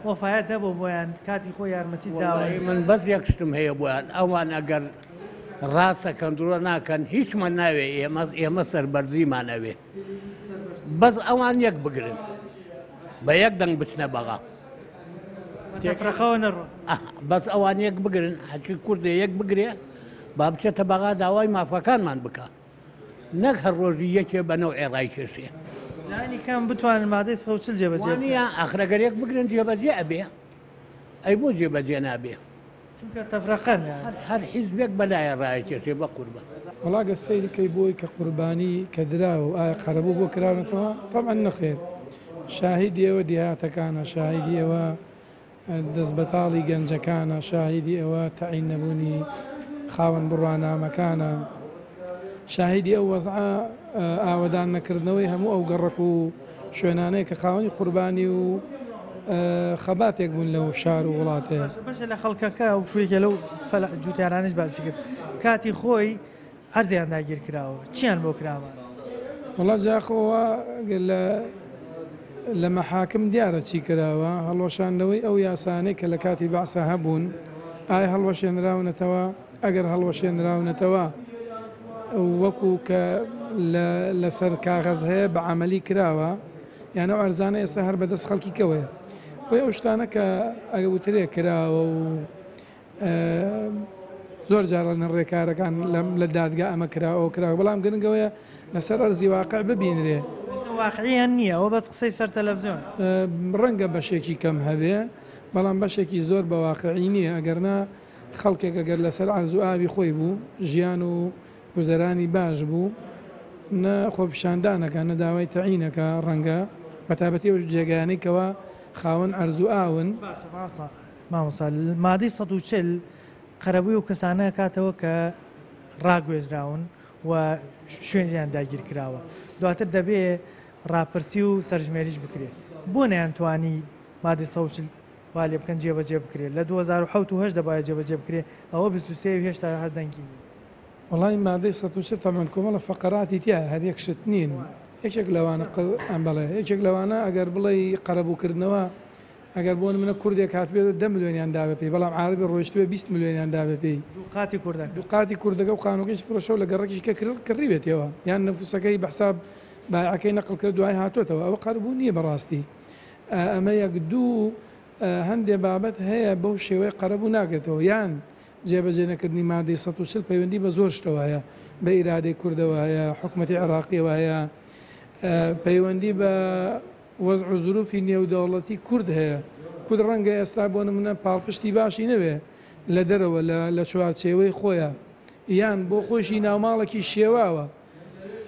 وەفایەت هەبوو بۆیان کاتی خۆی یارمەتیت داون. وەڵی من بەس یەک شتم هەیە بۆیان ئەوان ئەگەر ڕاستەکەن درۆ ناکەن هیچمان ناوێ ئێمە ئێمە سەربەرزیمان ئەوێ بەس ئەوان یەک بگرن بە یەک دەنگ بچنە بەغا تەفرەقەوە نەڕۆن بەس ئەوان یەک بگرن هەچی کوردێ یەک بگرێ با بچێتە بەغا داوای مافەکانمان بکە نەک هەر ڕۆژی یەکێ بە نەوعێ ڕایکێشێ. لانی کەم بتوانن مادەی 140 جێبەجێ بکەن. وانییە ئاخر ئەگەر یەک بگرن جێبەجێ ئەبێ ئەی بۆ جێبەجێ نابێ؟ چونکە تەفرەقەن یان. هەر حیزبێک بەلایە ڕایکێشێ بەقوربان. وەڵا گەر سەیری کەی بۆی کە قوربانی کە دراوە و ئایا قەرەبوو بۆ کراونەتەوە تەبعەن نەخێر شاهیدی ئەوە دیهاتەکانە شاهیدی ئەوە دەست بەتاڵی گەنجەکانە شاهیدی ئەوە تەعین نەبوونی خاوەن بڕوانامەکانە شاهیدی ئەو وەزعە ئاوەدان نەکردنەوەی هەموو ئەو گەڕەک و شوێنانەیە کە خاوەنی قوربانی و خەباتێک بوون لەو شار و وڵاتەیە. بەشێ لە خەڵکەکە و کوێکە لەو جوتیارانەش باسی کرد کاتی خۆی عەرزیان داگیر کراوە چیان بۆ کراوە؟ وەڵا جاخۆوە لە لە مەحاکم دیارە چی کراوە هەڵوەشاندنەوەی ئەو یاسانەی کە لە کاتی بەعسا هەبوون ئایا هەڵوەشێنراونەتەوە ئەگەر هەڵوەشێنراونەتەوە وەکو کە لەسەر کاغەز هەیە بە عەمەلی کراوە یان ئەو ئەرزانە ئێستا هەر بەدەست خەڵکی کەوەیە بۆیە ئەو شتانە کە ئەوترێ کراوە و زۆر جار لە ڕێکارەکان لە دادگا ئەمە کرا ئەو کرا بەڵام گرنگەوەیە لەسەر ئەرزی واقع ببینرێ. واقعیان نییە ئەوە بەس قسەی سەر تەلەفزیۆن. ڕەنگە بەشێکی کەم هەبێ بەڵام بەشێکی زۆر بە واقعی نییە ئەگەرنا خەڵکێک ئەگەر لەسەر عەرز و ئاوی خۆی بوو ژیان و گوزەرانی باش بوو نە خۆپیشاندانەکە نە داوای تەعینەکە ڕەنگە بەتایبەتی ئەو جێگایانەی کەوا خاوەن عەرز و ئاون. باشە مامۆستا مادەی 140 قەرەبووی ئەو کەسانە ئەکاتەوە کە ڕاگوێزراون و شوێنیان داگیر کراوە دواتر دەبێ ڕاپرسی و سەرژمێریش بکرێت بۆ نەیانتوانی مادەی 140 وا لێ بکەن جێبەجێ بکرێت لە 2007 و هەشت دەبایە جێبەجێ بکرێت ئەوە 23 و هێشتا هەر دەنگی نییە. وەڵای مادەی 140 تەبعەن کۆمەڵە فەقەراتی تیایە هەر یەک شت نین یەکێک لەوانە بەڵێ یەکێک لەوانە ئەگەر بڵێی قەرەبووکردنەوە ئەگەر بۆ نمونە کوردێک هاتبێت دە ملیۆنیان دابێ پێی بەڵام عارەبی ڕۆیشتبێ 20 ملیۆنیان دابێ پێی دوو قاتی کوردەکە دوو قاتی کوردەکە و خانووەکەیش فرۆشەوە لە گەڕەکیش کە کڕیوێتیەوە یان نەفوسەکەی بە حساب بایعەکەی نەقڵ کرد دوای هاتۆتەوە ئەوە قەرەبوو نییە بەڕاستی ئەمە یەک دوو هەندێ بابەت هەیە بەو شێوەیە قەرەبوو ناکرێتەوە یان جێبەجێ نەکردنی مادەی 140 پەیوەندی بە زۆر شتەوە هەیە بە ئیرادەی کوردەوە هەیە حکومەتی عێراقیەوە هەیە پەیوەندی بە وەزع و زروفی نێودەوڵەتی کورد هەیە کورد ڕەنگە ئێستا بۆ نمونە پاڵپشتی باشی نەبێ لە دەرەوە لە چوارچێوەی خۆیان یان بۆ خۆیشی ناوماڵێکی شێواوە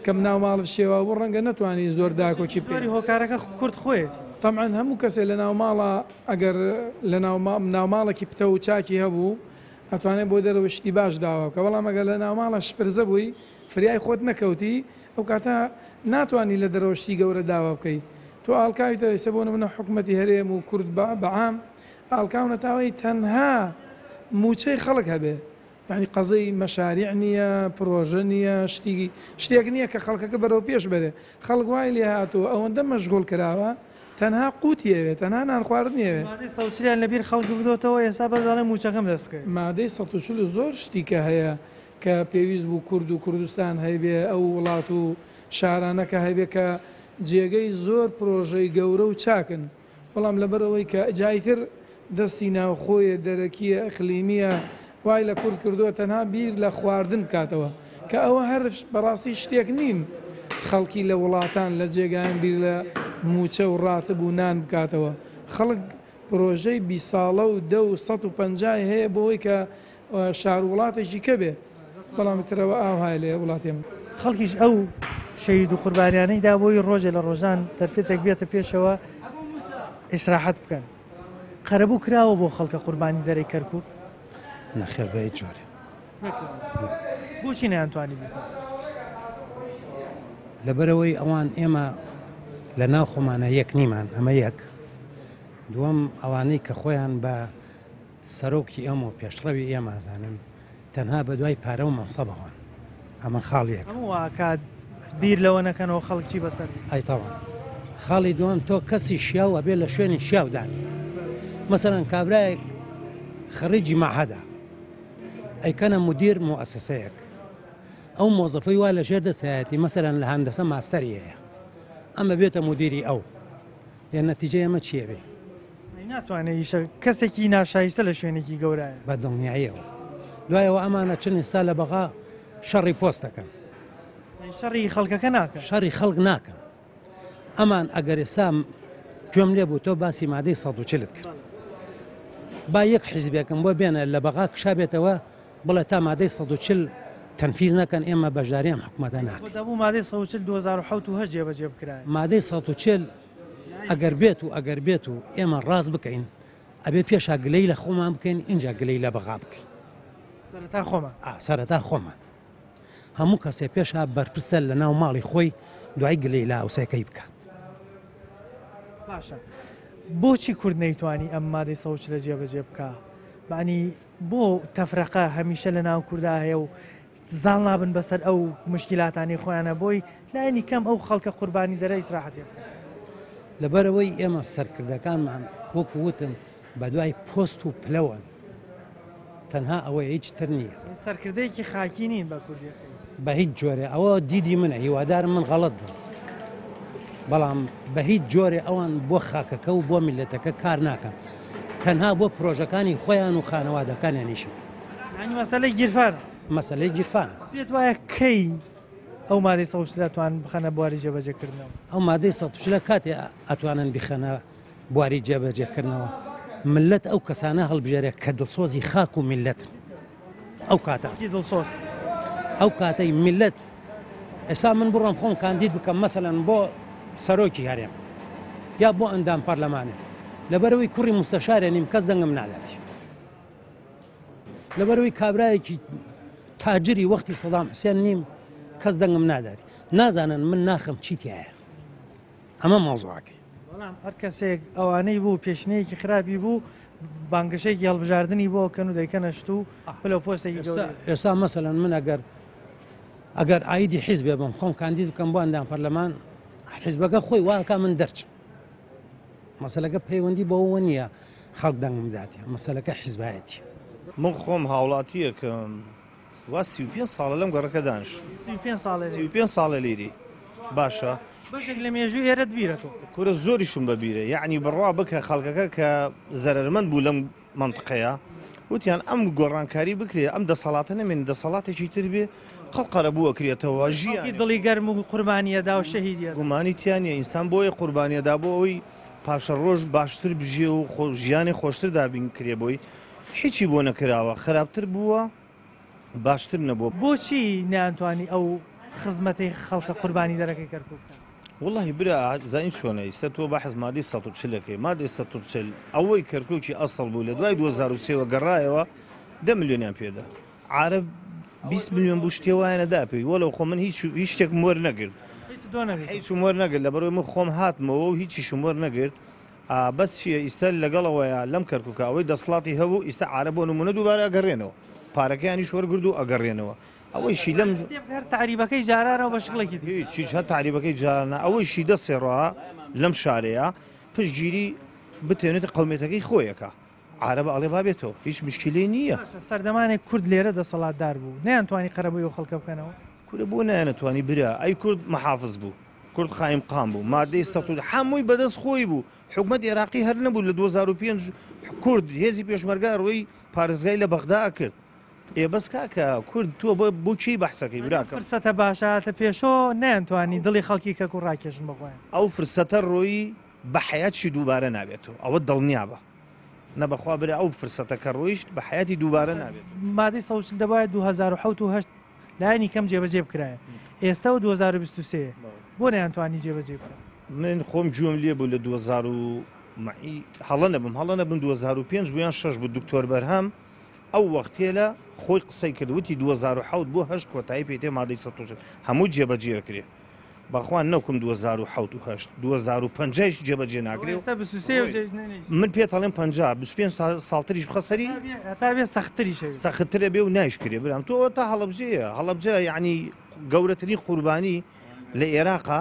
کەم ناوماڵت شێواو بوو ڕەنگە نەتوانی زۆر داکۆکی بکەی. زۆری هۆکارەکە کورد خۆیەتی. تەبعەن هەموو کەسێ لە ناوماڵا ئەگەر لە ناو ناوماڵێکی پتەو و چاکی هەبوو ئەتوانێ بۆ دەرەوە شتی باش داوا بکا بەڵام ئەگەر لە ناوماڵا شپرزە بووی فریای خۆت نەکەوتی ئەو کاتە ناتوانی لە دەرەوە شتی گەورە داوا بکەی تۆ ئاڵکاویتە ئێستا بۆ نمونە حکومەتی هەرێم و کورد بە عام ئاڵکاونەتە ئەوەی تەنها موچەی خەڵک هەبێ یانی قەزەی مەشاریع نییە، پرۆژە نییە، شتی شتێک نییە کە خەڵکەکە بەرەو پێش بەرێ. خەڵک وای لێ هاتووە ئەوەندە مەشغوڵ کراوە تەنها قوتی ئەوێ، تەنها نان خواردنی ئەوێ. مادەی 140 یان لە بیر خەڵک بردۆتەوە ئێستا بەس دەڵێن مووچەکەم دەست بکەوێ. مادەی 140 و زۆر شتی کە هەیە کە پێویست بوو کورد و کوردستان هەیبێ ئەو وڵات و شارانە کە هەیبێ کە جێگەی زۆر پرۆژەی گەورە و چاکن بەڵام لەبەرئەوەی کە جا ئیتر دەستی ناوخۆیە، دەرەکییە، ئیقلیمییە وای لە کورد کردووە تەنها بیر لە خواردن بکاتەوە کە ئەوە هەر بەڕاستی شتێک نین خەڵکی لە وڵاتان لە جێگایان بیر لە مووچە و ڕاتب و نان بکاتەوە خەڵک پرۆژەی 20 ساڵە و دە و 150 هەیە بۆ ئەوەی کە شار و وڵاتێکی کە بێ بەڵام ئیتر ئەوە ئاوهایە لە وڵاتی ئێمە. خەڵکیش ئەو شەهید و قوربانیانەی دا بۆی ڕۆژێ لە ڕۆژان دەرفەتێک بێتە پێشەوە ئیسراحەت بکەن. قەرەبوو کراوە بۆ خەڵکە قوربانی دەرەی کەرکوک؟ نەخێر بە هیچ جۆرێ. نەکراوە. بۆچی نەیانتوانی بیکەن؟ لەبەرئەوەی ئەوان ئێمە لە ناو خۆمانە یەک نیمان ئەمە یەک. دووەم ئەوانەی کە خۆیان بە سەرۆکی ئێمە و پێشڕەوی ئێمە ئەزانن تەنها بەدوای پارە و مەنسەبەوەن ئەمە خاڵ یەک. هەموو واکات بیر لەوە نەکەنەوە خەڵک چی بەسەر دێت. ئەی تەبعەن. خاڵی دووەم تۆ کەسی شیاو ئەبێ لە شوێنی شیاو دانێی مەسەلەن کابرایەک خەڕیجی مەعهەدە ئەیکەنە مودیر موئەسەسەیەک ئەو مۆزەفەی وا لەژێر دەستایەتی مەسەلەن لە هەندەسە ماستەری هەیە ئەمە بێتە مودیری ئەو یە نەتیجەی ئەمە چیە بێ؟ ئەی ناتوانێ ئیشە کەسێکی ناشایستە لە شوێنێکی گەورایە. بە دڵنیاییەوە. دوای ئەوە ئەمان ئەچن ئێستا لە بەغا شەڕی پۆست دەکەن. ئەی شەڕی خەڵکەکە ناکەن؟ شەڕی خەڵک ناکەن. ئەمان ئەگەر ئێستا گوێم لێ بوو تۆ باسی مادەی 140 کرد. با یەک حیزبێکم بۆ بێنە لە بەغا کشابێتەوە بڵێ تا مادەی 140 تەنفیز نەکەن ئێمە بەشداری ئەم حکومەتە ناکەین. خۆ دەبوو مادەی 140 2007 و هەشت جێبەجێ بکرایە. مادەی 140 ئەگەر بێت و ئەگەر بێت و ئێمە ڕاست بکەین ئەبێ پێشا گلەی لە خۆمان بکەین ئینجا گلەی لە بەغا بکەین. سەرەتا خۆمان. ئا سەرەتا خۆمان. هەموو کەسێ پێشا بەرپرسە لە ناو ماڵی خۆی دوای گلەی لە هاوسێکەی بکات. باشە بۆچی کورد نەیتوانی ئەم مادەی 140 جێبەجێ بکا؟ بەعنی بۆ تەفرەقە هەمیشە لە ناو کوردا هەیە و زاڵ نابن بەسەر ئەو مشکیلاتانەی خۆیانە بۆی لایەنی کەم ئەو خەڵکە قوربانی دەرە ئیسراحەتێ بکەن؟ لەبەرئەوەی ئێمە سەرکردەکانمان وەکو وتم بەدوای پۆست و پلەوەن تەنها ئەوەیە هیچ تر نییە. سەرکردەیەکی خاکی نین بە کوردیەکەی. بە هیچ جۆرێ ئەوە دیدی منە هیوادارم من غەڵەت بم بەڵام بە هیچ جۆرێ ئەوان بۆ خاکەکە و بۆ میللەتەکە کار ناکەن تەنها بۆ پرۆژەکانی خۆیان و خانەوادەکانیان ئیش ئەکەن. یانی مەسەلەی گیرفانە. مەسەلەی گیرفانە. پێت وایە کەی ئەو مادەی 140 ئەتوانن بخەنە بواری جێبەجێکردنەوە؟ ئەو مادەی 140 کاتێ ئەتوانن بیخەنە بواری جێبەجێکردنەوە ملت ئەو کەسانە هەڵبژێرێ کە دڵسۆزی خاک و میللەتن ئەو کاتە کی دڵسۆز؟ ئەو کاتەی میللەت ئێستا من بڕۆم خۆم کاندید بکەم مەسەلەن بۆ سەرۆکی هەرێم یا بۆ ئەندام پەرلەمانێک لەبەرەوەی کوڕی مستەشارێ نیم کەس دەنگم نادات لەبەرەوەی کابرایەکی تاجری وەختی سەدام حوسێن نیم کەس دەنگم نادات نازانن من ناخم چی تایە ئەمە مەوزوعەکەی. بەڵام هەر کەسێک ئەوانەی بوو پێشینەیەکی خراپی بوو بانگەشەیەکی هەڵبژاردنی بۆ کەن و دەیکەنە شت و پلە و پۆستێکی گەورەی. ئێستا مەسەلەن من ئەگەر ئەگەر ئایدی حیزبێ بم خۆم کاندید بکەم بۆ ئەندام پەرلەمان حیزبەکە خۆی واکا من دەرچم مەسەلەکە پەیوەندی بەوەوە نییە خەڵک دەنگم بداتێ مەسەلەکە حیزبایەتی. من خۆم هاوڵاتییەکم وا 35 ساڵە لەم گەڕەکە دانیشتووم. 35 ساڵە لێرەی؟ 35 ساڵە لێرەی. باشە. بەشێک لە مێژووی ئێرەت بیرە تۆ. کورە زۆریشم بە بیرە. یەعنی بڕوا بکە خەڵکەکە کە زەرەرمەند بوو لەم مەنتقەیە وتیان ئەم گۆڕانکاری بکرێ ئەم دەسەڵاتە نەمێنێ دەسەڵاتێکی تر بێ خەڵک قەرەبوو ئەکرێتەوە ژیان. خەڵکی دڵی گەرم و قوربانی ئەدا و شەهیدی ئەدا. گومانی تیا نییە ئینسان بۆیە قوربانی ئەدا بۆ ئەوەی پاشەڕۆژ باشتر بژێ و ژیانی خۆشتر دابین کرێ بۆی. هیچی بۆ نەکراوە خراپتر بووە باشتر نەبووە. بۆچی نەیانتوانی ئەو خزمەتەی خەڵکە قوربانی دەرەکەی کەرکوک بکەن؟ وەڵاهی برا زانی چۆنە ئیستا تۆ بەحس مادەی 140 ئەکەی مادەی 140 ئەوەی کەرکوکی ئەسڵ بوو لە دوای 2003 وە گەڕایەوە دە ملیۆنیان پێدا عارەب 20 ملیۆن بوو شتێ وایان نەدا پێی وەلەو خۆ من هیچ هیچ شتێکم وەرنەگرت هیچم وەرنەگرت لەبەرئەوەی من خۆم هاتمەوە و هیچیشم وەرنەگرت ئا بەس چیە ئیستە لەگەڵ ئەوەیا لەم کەرکوکە ئەوەی دەسڵاتی هەبوو ئیستە عارەب بۆ نمونە دووبارە ئەگەڕێنەوە پارەکەیانیش وەرگرت و ئەگەڕێنەوە ئەوەیشی لەم هەر تەعریبەکەی جارانەوە بە شکڵێکی دیکە. هیچ هیچ هەر تەعریبەکەی جارانە ئەوەیشی دەستێ ڕا لەم شارەیا پشتگیری بتێنێت قەومیەتەکەی خۆی ئەکا عارەب ئەڵێ با بێتەوە هیچ مشکیلەی نییە. باشە سەردەمانێک کورد لێرە دەسەڵاتدار بوو نەیانتوانی قەرەبووی ئەو خەڵکە بکەنەوە؟ کورە بۆ نەیانەتوانی برا ئەی کورد محافز بوو کورد قائیمقام بوو مادەی سەد و هەمووی بەدەست خۆی بوو حکومەت عێراقی هەر نەبوو لە 2005 کورد هێزی پێشمەرگە ڕووی پارێزگای لە بەغدا ئەکرد ئێ بەس کاکە کورد تۆ بۆ بۆ کێی بەحسەکەی براکەم فرسەتە باشە هاتە پێشۆ نەیانتوانی دڵی خەڵکی کەرکوک ڕاکێشن بۆ خۆیان. ئەو فرسەتە ڕۆیی بە حەیاتشی دووبارە نابێتەوە ئەوە دڵنیابە نە بەخوا برا ئەو فرسەتە کە ڕۆیشت بە حەیاتی دووبارە نابێتەوە. مادەی 140 دەبوایە 2007 و هەشت لایەنی کەم جێبەجێ بکرایە ئێستا و 2023 بۆ نەیانتوانی جێبەجێی بکەن؟ من خۆم گوێم لێ بوو لە 2000 و مەعی هەڵە نەبم هەڵە نەبم 2005 بوو یان شەش بوو دکتۆر بەرهەم ئەو وەختێلە خۆی قسەی کرد وتی 2007 بۆ هەشت کۆتایی پێ تێ مادەی 140 هەموو جێبەجێ ئەکرێ بەخوا نەکوم 2007 و هەشت 2050 یش جێبەجێ ناکرێ ئێستا 23 و جێ من پێت ئەڵێم 50 25 ساڵتریش بخە سەری هەتا بێ سەختتریش ئەبێ. سەختتر ئەبێ و نایشکرێ برام تۆ ئەوە تا هەڵەبجەیە هەڵەبجە یەعنی گەورەترین قوربانی لە ئێراقا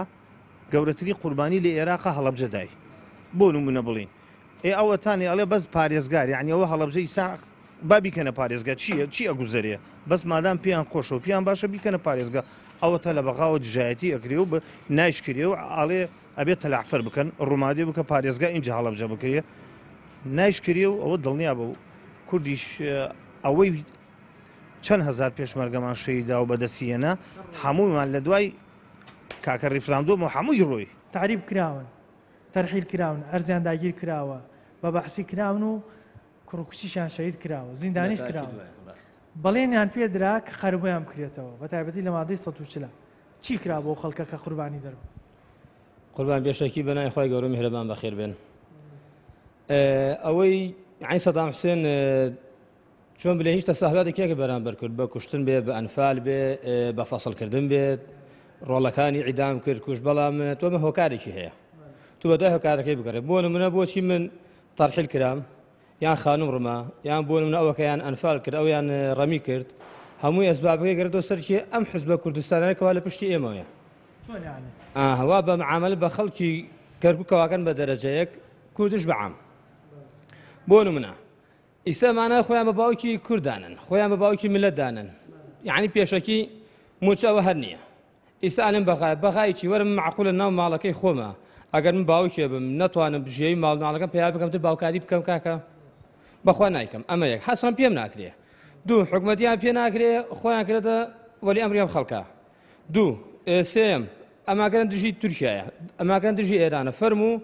گەورەترین قوربانی لە ئێراقا هەڵەبجە دای بۆ نمونە بڵین ئێ ئەوەتانێ ئەڵێ بەس پارێزگار یەعنی ئەوە هەڵەبجە ئیسا با بیکەنە پارێزگا چییە چی ئەگوزەرێ بەس مادام پێیان خۆشە و پێیان باشە بیکەنە پارێزگا ئەوەتا لە بەغاوە دژایەتی ئەکرێ و نایشکرێ و ئەڵێ ئەبێ تەلەعفەر بکەن ڕومادێ بکە پارێزگا ئینجا هەڵەبجە بکرێ نایشکرێ و ئەوە دڵنیا بە و کوردیش ئەوەی چەند هەزار پێشمەرگەمان شەهیدا و بەدەستی هێنا هەموومان لە دوای کاکە ڕیفراندۆم و هەمووی ڕۆی. تەعریب کراون، تەرحیل کراون، ئەرزیان داگیر کراوە، بە بەعسی کراون و. کوڕ و کچیشیان شەهید کراوە، زیندانیش کراون، بەڵێنیان پێ درا کە قەرەبوویان بکرێتەوە، بە تایبەتی لە مادەی 140. چی کرا بۆ خەڵکە کە قوربانی دەربوون؟ قوربان پێشەکی بە ناوی خوای گەورە و میهرەبان بەخێر بێن. ئەوەی عین سەدام حوسێن چۆن بلێن هیچ تەساهلاتێکی نەکرد بەرامبەر کورد بە کوشتن بێ بە ئەنفال بێ بە فەسڵکردن بێت ڕۆڵەکانی عیدام کرد کوش بەڵام تۆ بە هۆکارێکی هەیە تو بە دوای هۆکارەکەی بگەڕێ بۆ نمونە بۆچی من تەرحیل کرام یان خانم ڕما یان بۆ نمونە ئەوەکەیان ئەنفال کرد ئەویان ڕەمی کرد هەمووی ئەسبابەکەی گەڕێتەوە سەر کێ ئەم حزبە کوردستانە کەوا لە پشتی ئێمەوەیە چۆن یانی؟ ئاها بە معاملە بە خەڵکی کەرکوکەوەکەن بە دەرەجەیەک کوردش بە عام بۆ نمونە ئیستا ئەمانە خۆیان بە باوکی کورد دانن خۆیان بە باوکی ملت دانن یعنی پێشەکی موچە ئەوە هەر نییە ئیستا ئەلێم بەغای بەغای چی وەرم معقولە ناو ماڵەکەی خۆمە ئەگەر من باوکێ بم نەتوانم بژێوی ماڵ مناڵەکەم پەیا بکەم تر باوکاری بکەم کاکە بەخوا نایکەم ئەمە یەک حەسرم پێم ناکرێ دوو حکومەتیان پێ ناکرێ خۆیان کرێتە وەلی ئەمری ئەم خەڵکە دوو سێم ئەماکەن دژی تورکیایە ئەماکەن دژی ئێرانە فەرموو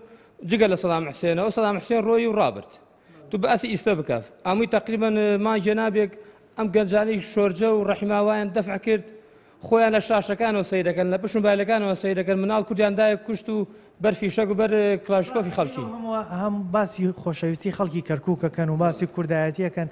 جگە لە سەدام حسێنەوە سەدام حسێن ڕۆی و ڕابرد تو باسی ئیستە بکە ئەموی تەقریبەن مانگێ نابێک ئەم گەنجانەی شۆرجە و ڕەحیماوایان دەفع کرد خۆیان لە شاشەکانەوە سەیرەکەن لە پشت مۆبایلەکانەوە سەیرەکەن مناڵ کوردیان دایە کوشت و بەر فیشەک و بەر کلاشکۆفی خەڵکی. هەم باسی خۆشەویستی خەڵکی کەرکوکەکەن و باسی کوردایەتیەکەن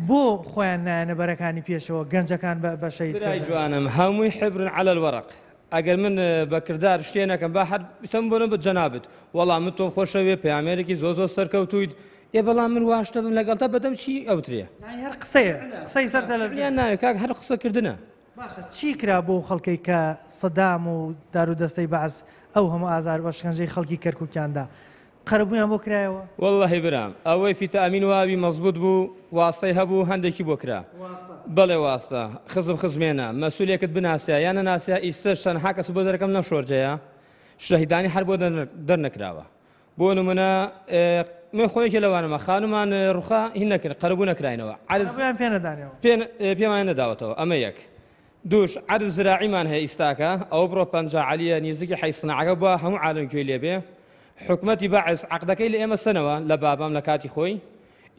بۆ خۆیان نایەنە بەرەکانی پێشەوە گەنجەکان بە شەهید برای جوانم هەمووی حبر علی الورق ئەگەر من بە کردار شتێ نەکەم با هەر وتم بۆ بە جەنابت وەڵا من تۆم خۆشەوێ پەیامێرێکی زۆر زۆر سەرکەوتوویت ئێ بەڵام من واشتە بم لەگەڵتا بەدەم چی ئەوترێ یانی هەر قسەیە قسەی سەر تەلەفزیۆن ناوێ کاک هەر قسەکردنە. باشە چی کرا بۆ خەڵکەی کە سەدام و دارو دەستەی بەعس ئەو هەموو ئازار و ئەشکەنجەی خەڵکی کەرکوکیان دا قەرەبوویان بۆ کرایەوە؟ وەڵڵەهی برام ئەوەی فیتامین واوی مەزبوت بوو واستەی هەبوو هەندێکی بۆ کرا بەڵێ واستە خزم خزمێنە مەسولێکت بناسیا یان نەناسیا ئیستەش تەنها کەس بۆ دەرەکەم لەم شۆرجەیە شەهیدانی هەر بۆ دەرنەکراوە بۆ نمونە من خۆ یەکێ لەوانەمە خانومان ڕوخا هین نەکرد قەرەبوو نەکراینەوە عەرز پێ نەدانەوە پێمان نەداوەتەوە ئەمە یەک دووش عەرز زراعیمان هەیە ئیستاکە ئەوە بڕۆ 50 عەلیە نیزیکی حەی سناعەکە بووە هەموو عالەم گوێی لێ بێ حکومەتی بەعس عەقدەکەی لە ئێمە سەنەوە لە بابام لە کاتی خۆی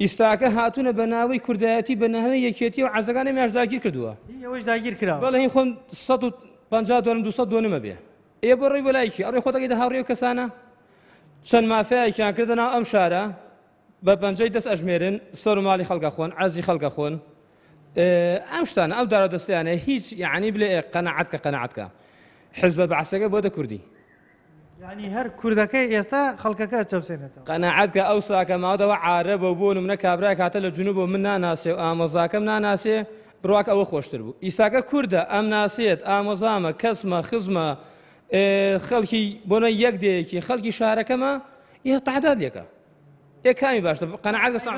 ئیستاکە هاتوونە بە ناوی کوردایەتی بە ناوی یەکێتی و عەرزەکان ئێمەش داگیر کردووە ئەوەش داگیر کراوە بەڵێ هین خۆم 150 دۆنم 200 دۆنمە بێ ئێ بۆ ڕێی بۆ لای کی ئەڕۆی خۆت ئەگەیتە هاوڕێ و کەسانە چەند مافیایەکیان کردە ناو ئەم شارە بە پەنجەی دەست ئەژمێرن سەر و ماڵی خەڵکە خۆن عەرزی خەڵکە خۆن ئەم شتانە ئەو دارە دەستیانە هیچ یعنی بلێ قەنەعەت کە قەنەعەت کە حزبە بەعسەکە بۆ دە کوردی یعنی هەر کوردەکەی ئێستا خەڵکەکە چەوسێنێتەوە قەناعەت کە ئەو ساکە ماوەتەوە عارەبە بۆ منە کابرای کاتە لە جنوب من ناناسێ و ئامۆزاکەم ناناسێ بڕواکە ئەوە خۆشتر بوو ئیساکە کوردە ئەم ناسێت ئامۆزامە کەسمە خزمە خەڵکی بۆنە یەک دەیەکی خەڵکی شارەکەمە یە تعداد لێکە ئێ کامی باشتر قەناعەت لەسەر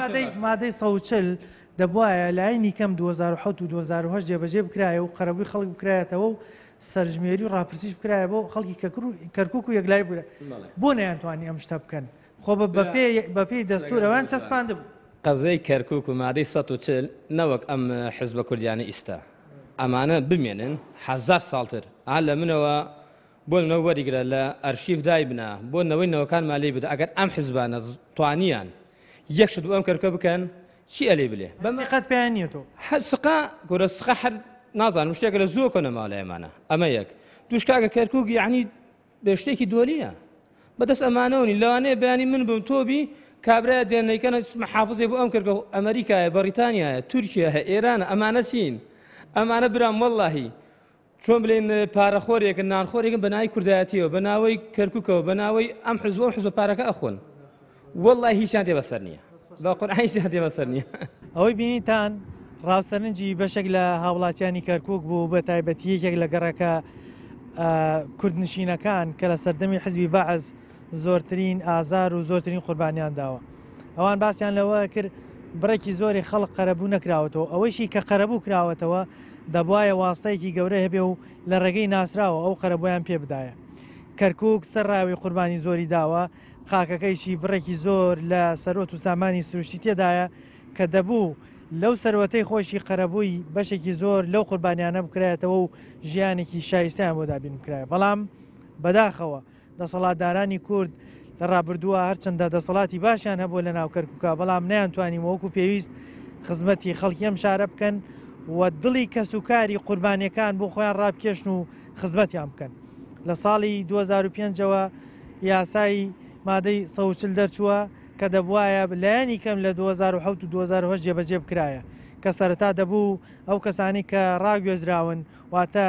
مادەی 140 دەبوایە لایەنی کەم 2007 و 2008 جێبەجێ بکرایە و قەرەبووی خەڵک بکرایەتەوە و سەرژمێری و ڕاپرسیش بکرایە بۆ خەڵکی کەرکوک و یەکلای بکرا بۆ نەیانتوانی ئەم شتە بکەن خۆ بەپێی دەستور ئەوان چەسپاندبوو. قەزیەی کەرکوک و مادەی 140 نەوەک ئەم حزبە کوردیانە ئیستا ئەمانە بمێنن هەزار ساڵتر ئا لە منەوە بۆ نمونە وەریگرە لە ئەرشیف دایبنە بۆ نەوەی نەوەکانمان لێی بدە ئەگەر ئەم حزبانە توانیان یەک شت بۆ ئەم کەرکوکە بکەن چی ئەلێ بلێ بەم سقەت پێیان نییە تۆ هەر سقە گۆرە سقە هەر نازانم شتێکە لە زووە کۆنە ماڵە ئێمانە ئەمە یەک دووش کاکە کەرکوک یعنی بێ شتێکی دۆلیە بەدەست ئەمانەوە نی لەوانەیە بەیانی من بم تۆ بی کابرا دێن نەیکەنە محافظێ بۆ ئەم کەرکە ئەمریکایە بەڕیتانیایە تورکیا هەیە ئێرانە ئەمانە چین ئەمانە برام وەڵاهی چۆن بلێن پارەخۆرێکن نانخۆرێکن بە ناوی کوردایەتیەوە بە ناوەی کەرکوکەوە بە ناوەی ئەم حزب ئەو حزب پارەکە ئەخۆن والله هیچیان تێ بەسەر نییە بە قورئان هیچیان تێ بەسەر نییە. ئەوەی بینیتان ڕاوسەرنجی بەشێک لە هاوڵاتیانی کەرکوک بوو بە تایبەتی یەکێک لە گەڕەکە کوردنشینەکان کە لە سەردەمی حزبی بەعس زۆرترین ئازار و زۆرترین قوربانیان داوە. ئەوان باسیان لەوە کرد بڕێکی زۆری خەڵک قەرەبوو نەکراوەتەوە، ئەوەیشی کە قەرەبوو کراوەتەوە دەبوایە واستەیەکی گەورە هەبێ و لە ڕێگەی ناسراوە ئەو قەرەبوویان پێ بدایە. کەرکووک سەرڕاوی قوربانی زۆری داوە، خاکەکەیشی بڕێکی زۆر لە سەروەت و سامانی سروشتی تێدایە کە دەبوو لەو سەروەتەی خۆیشی قەرەبووی بەشێکی زۆر لەو قوربانیانە بکرایەتەوە و ژیانێکی شایستەیان بۆ دابین بکرایە، بەڵام بەداخەوە دەسەڵاتدارانی کورد لە ڕابردووە هەرچەندە دەسەڵاتی باشیان هەبووە لە ناو کەرکووکا بەڵام نەیانتوانیوە وەکو پێویست خزمەتی خەڵکی ئەم شارە بکەن و دڵی کەسوکاری قوربانیەکان بۆ خۆیان ڕابکێشن و خزمەتیان بکەن. لە ساڵی 2005 ەوە یاسای مادەی 140 دەرچووە کە دەبوایە لایەنی کەم لە 2007 و 2008 جێبەجێ بکرایە کە سەرەتا دەبوو ئەو کەسانی کە ڕاگوێزراون واتە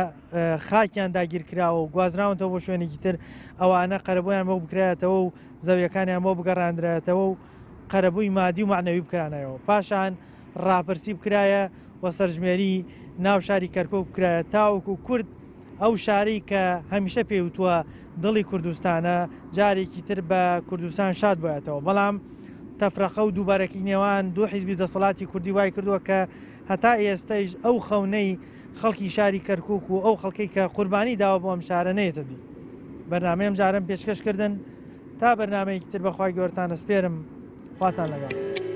خاکیان داگیرکراوە و گوازراونەتەوە بۆ شوێنێکی تر ئەوانە قەرەبوویان بۆ بکرایەتەوە و زەویەکانیان بۆ بگەڕاندرایەتەوە و قەرەبووی مادی و مەعنەوی بکرانایەوە پاشان ڕاپرسی بکرایە و سەرژمێری ناو شاری کەرکوک بکرایە تاوەکو کورد ئەو شارەی کە هەمیشە پێی وتووە دڵی کوردستانە جارێکی تر بە کوردستان شاد بوایەتەوە بەڵام تەفرەقە و دووبەرەکی نێوان دوو حیزبی دەسەڵاتی کوردی وای کردووە کە هەتا ئێستەیش ئەو خەونەی خەڵکی شاری کەرکوک و ئەو خەڵکەی کە قوربانی داوە بۆ ئەم شارە نەیەتە دی. بەرنامەی ئەم جارەم پێشکەش کردن تا بەرنامەیەکی تر بەخوای گەورەتان ئەسپێرم خواتان لەگەڵ.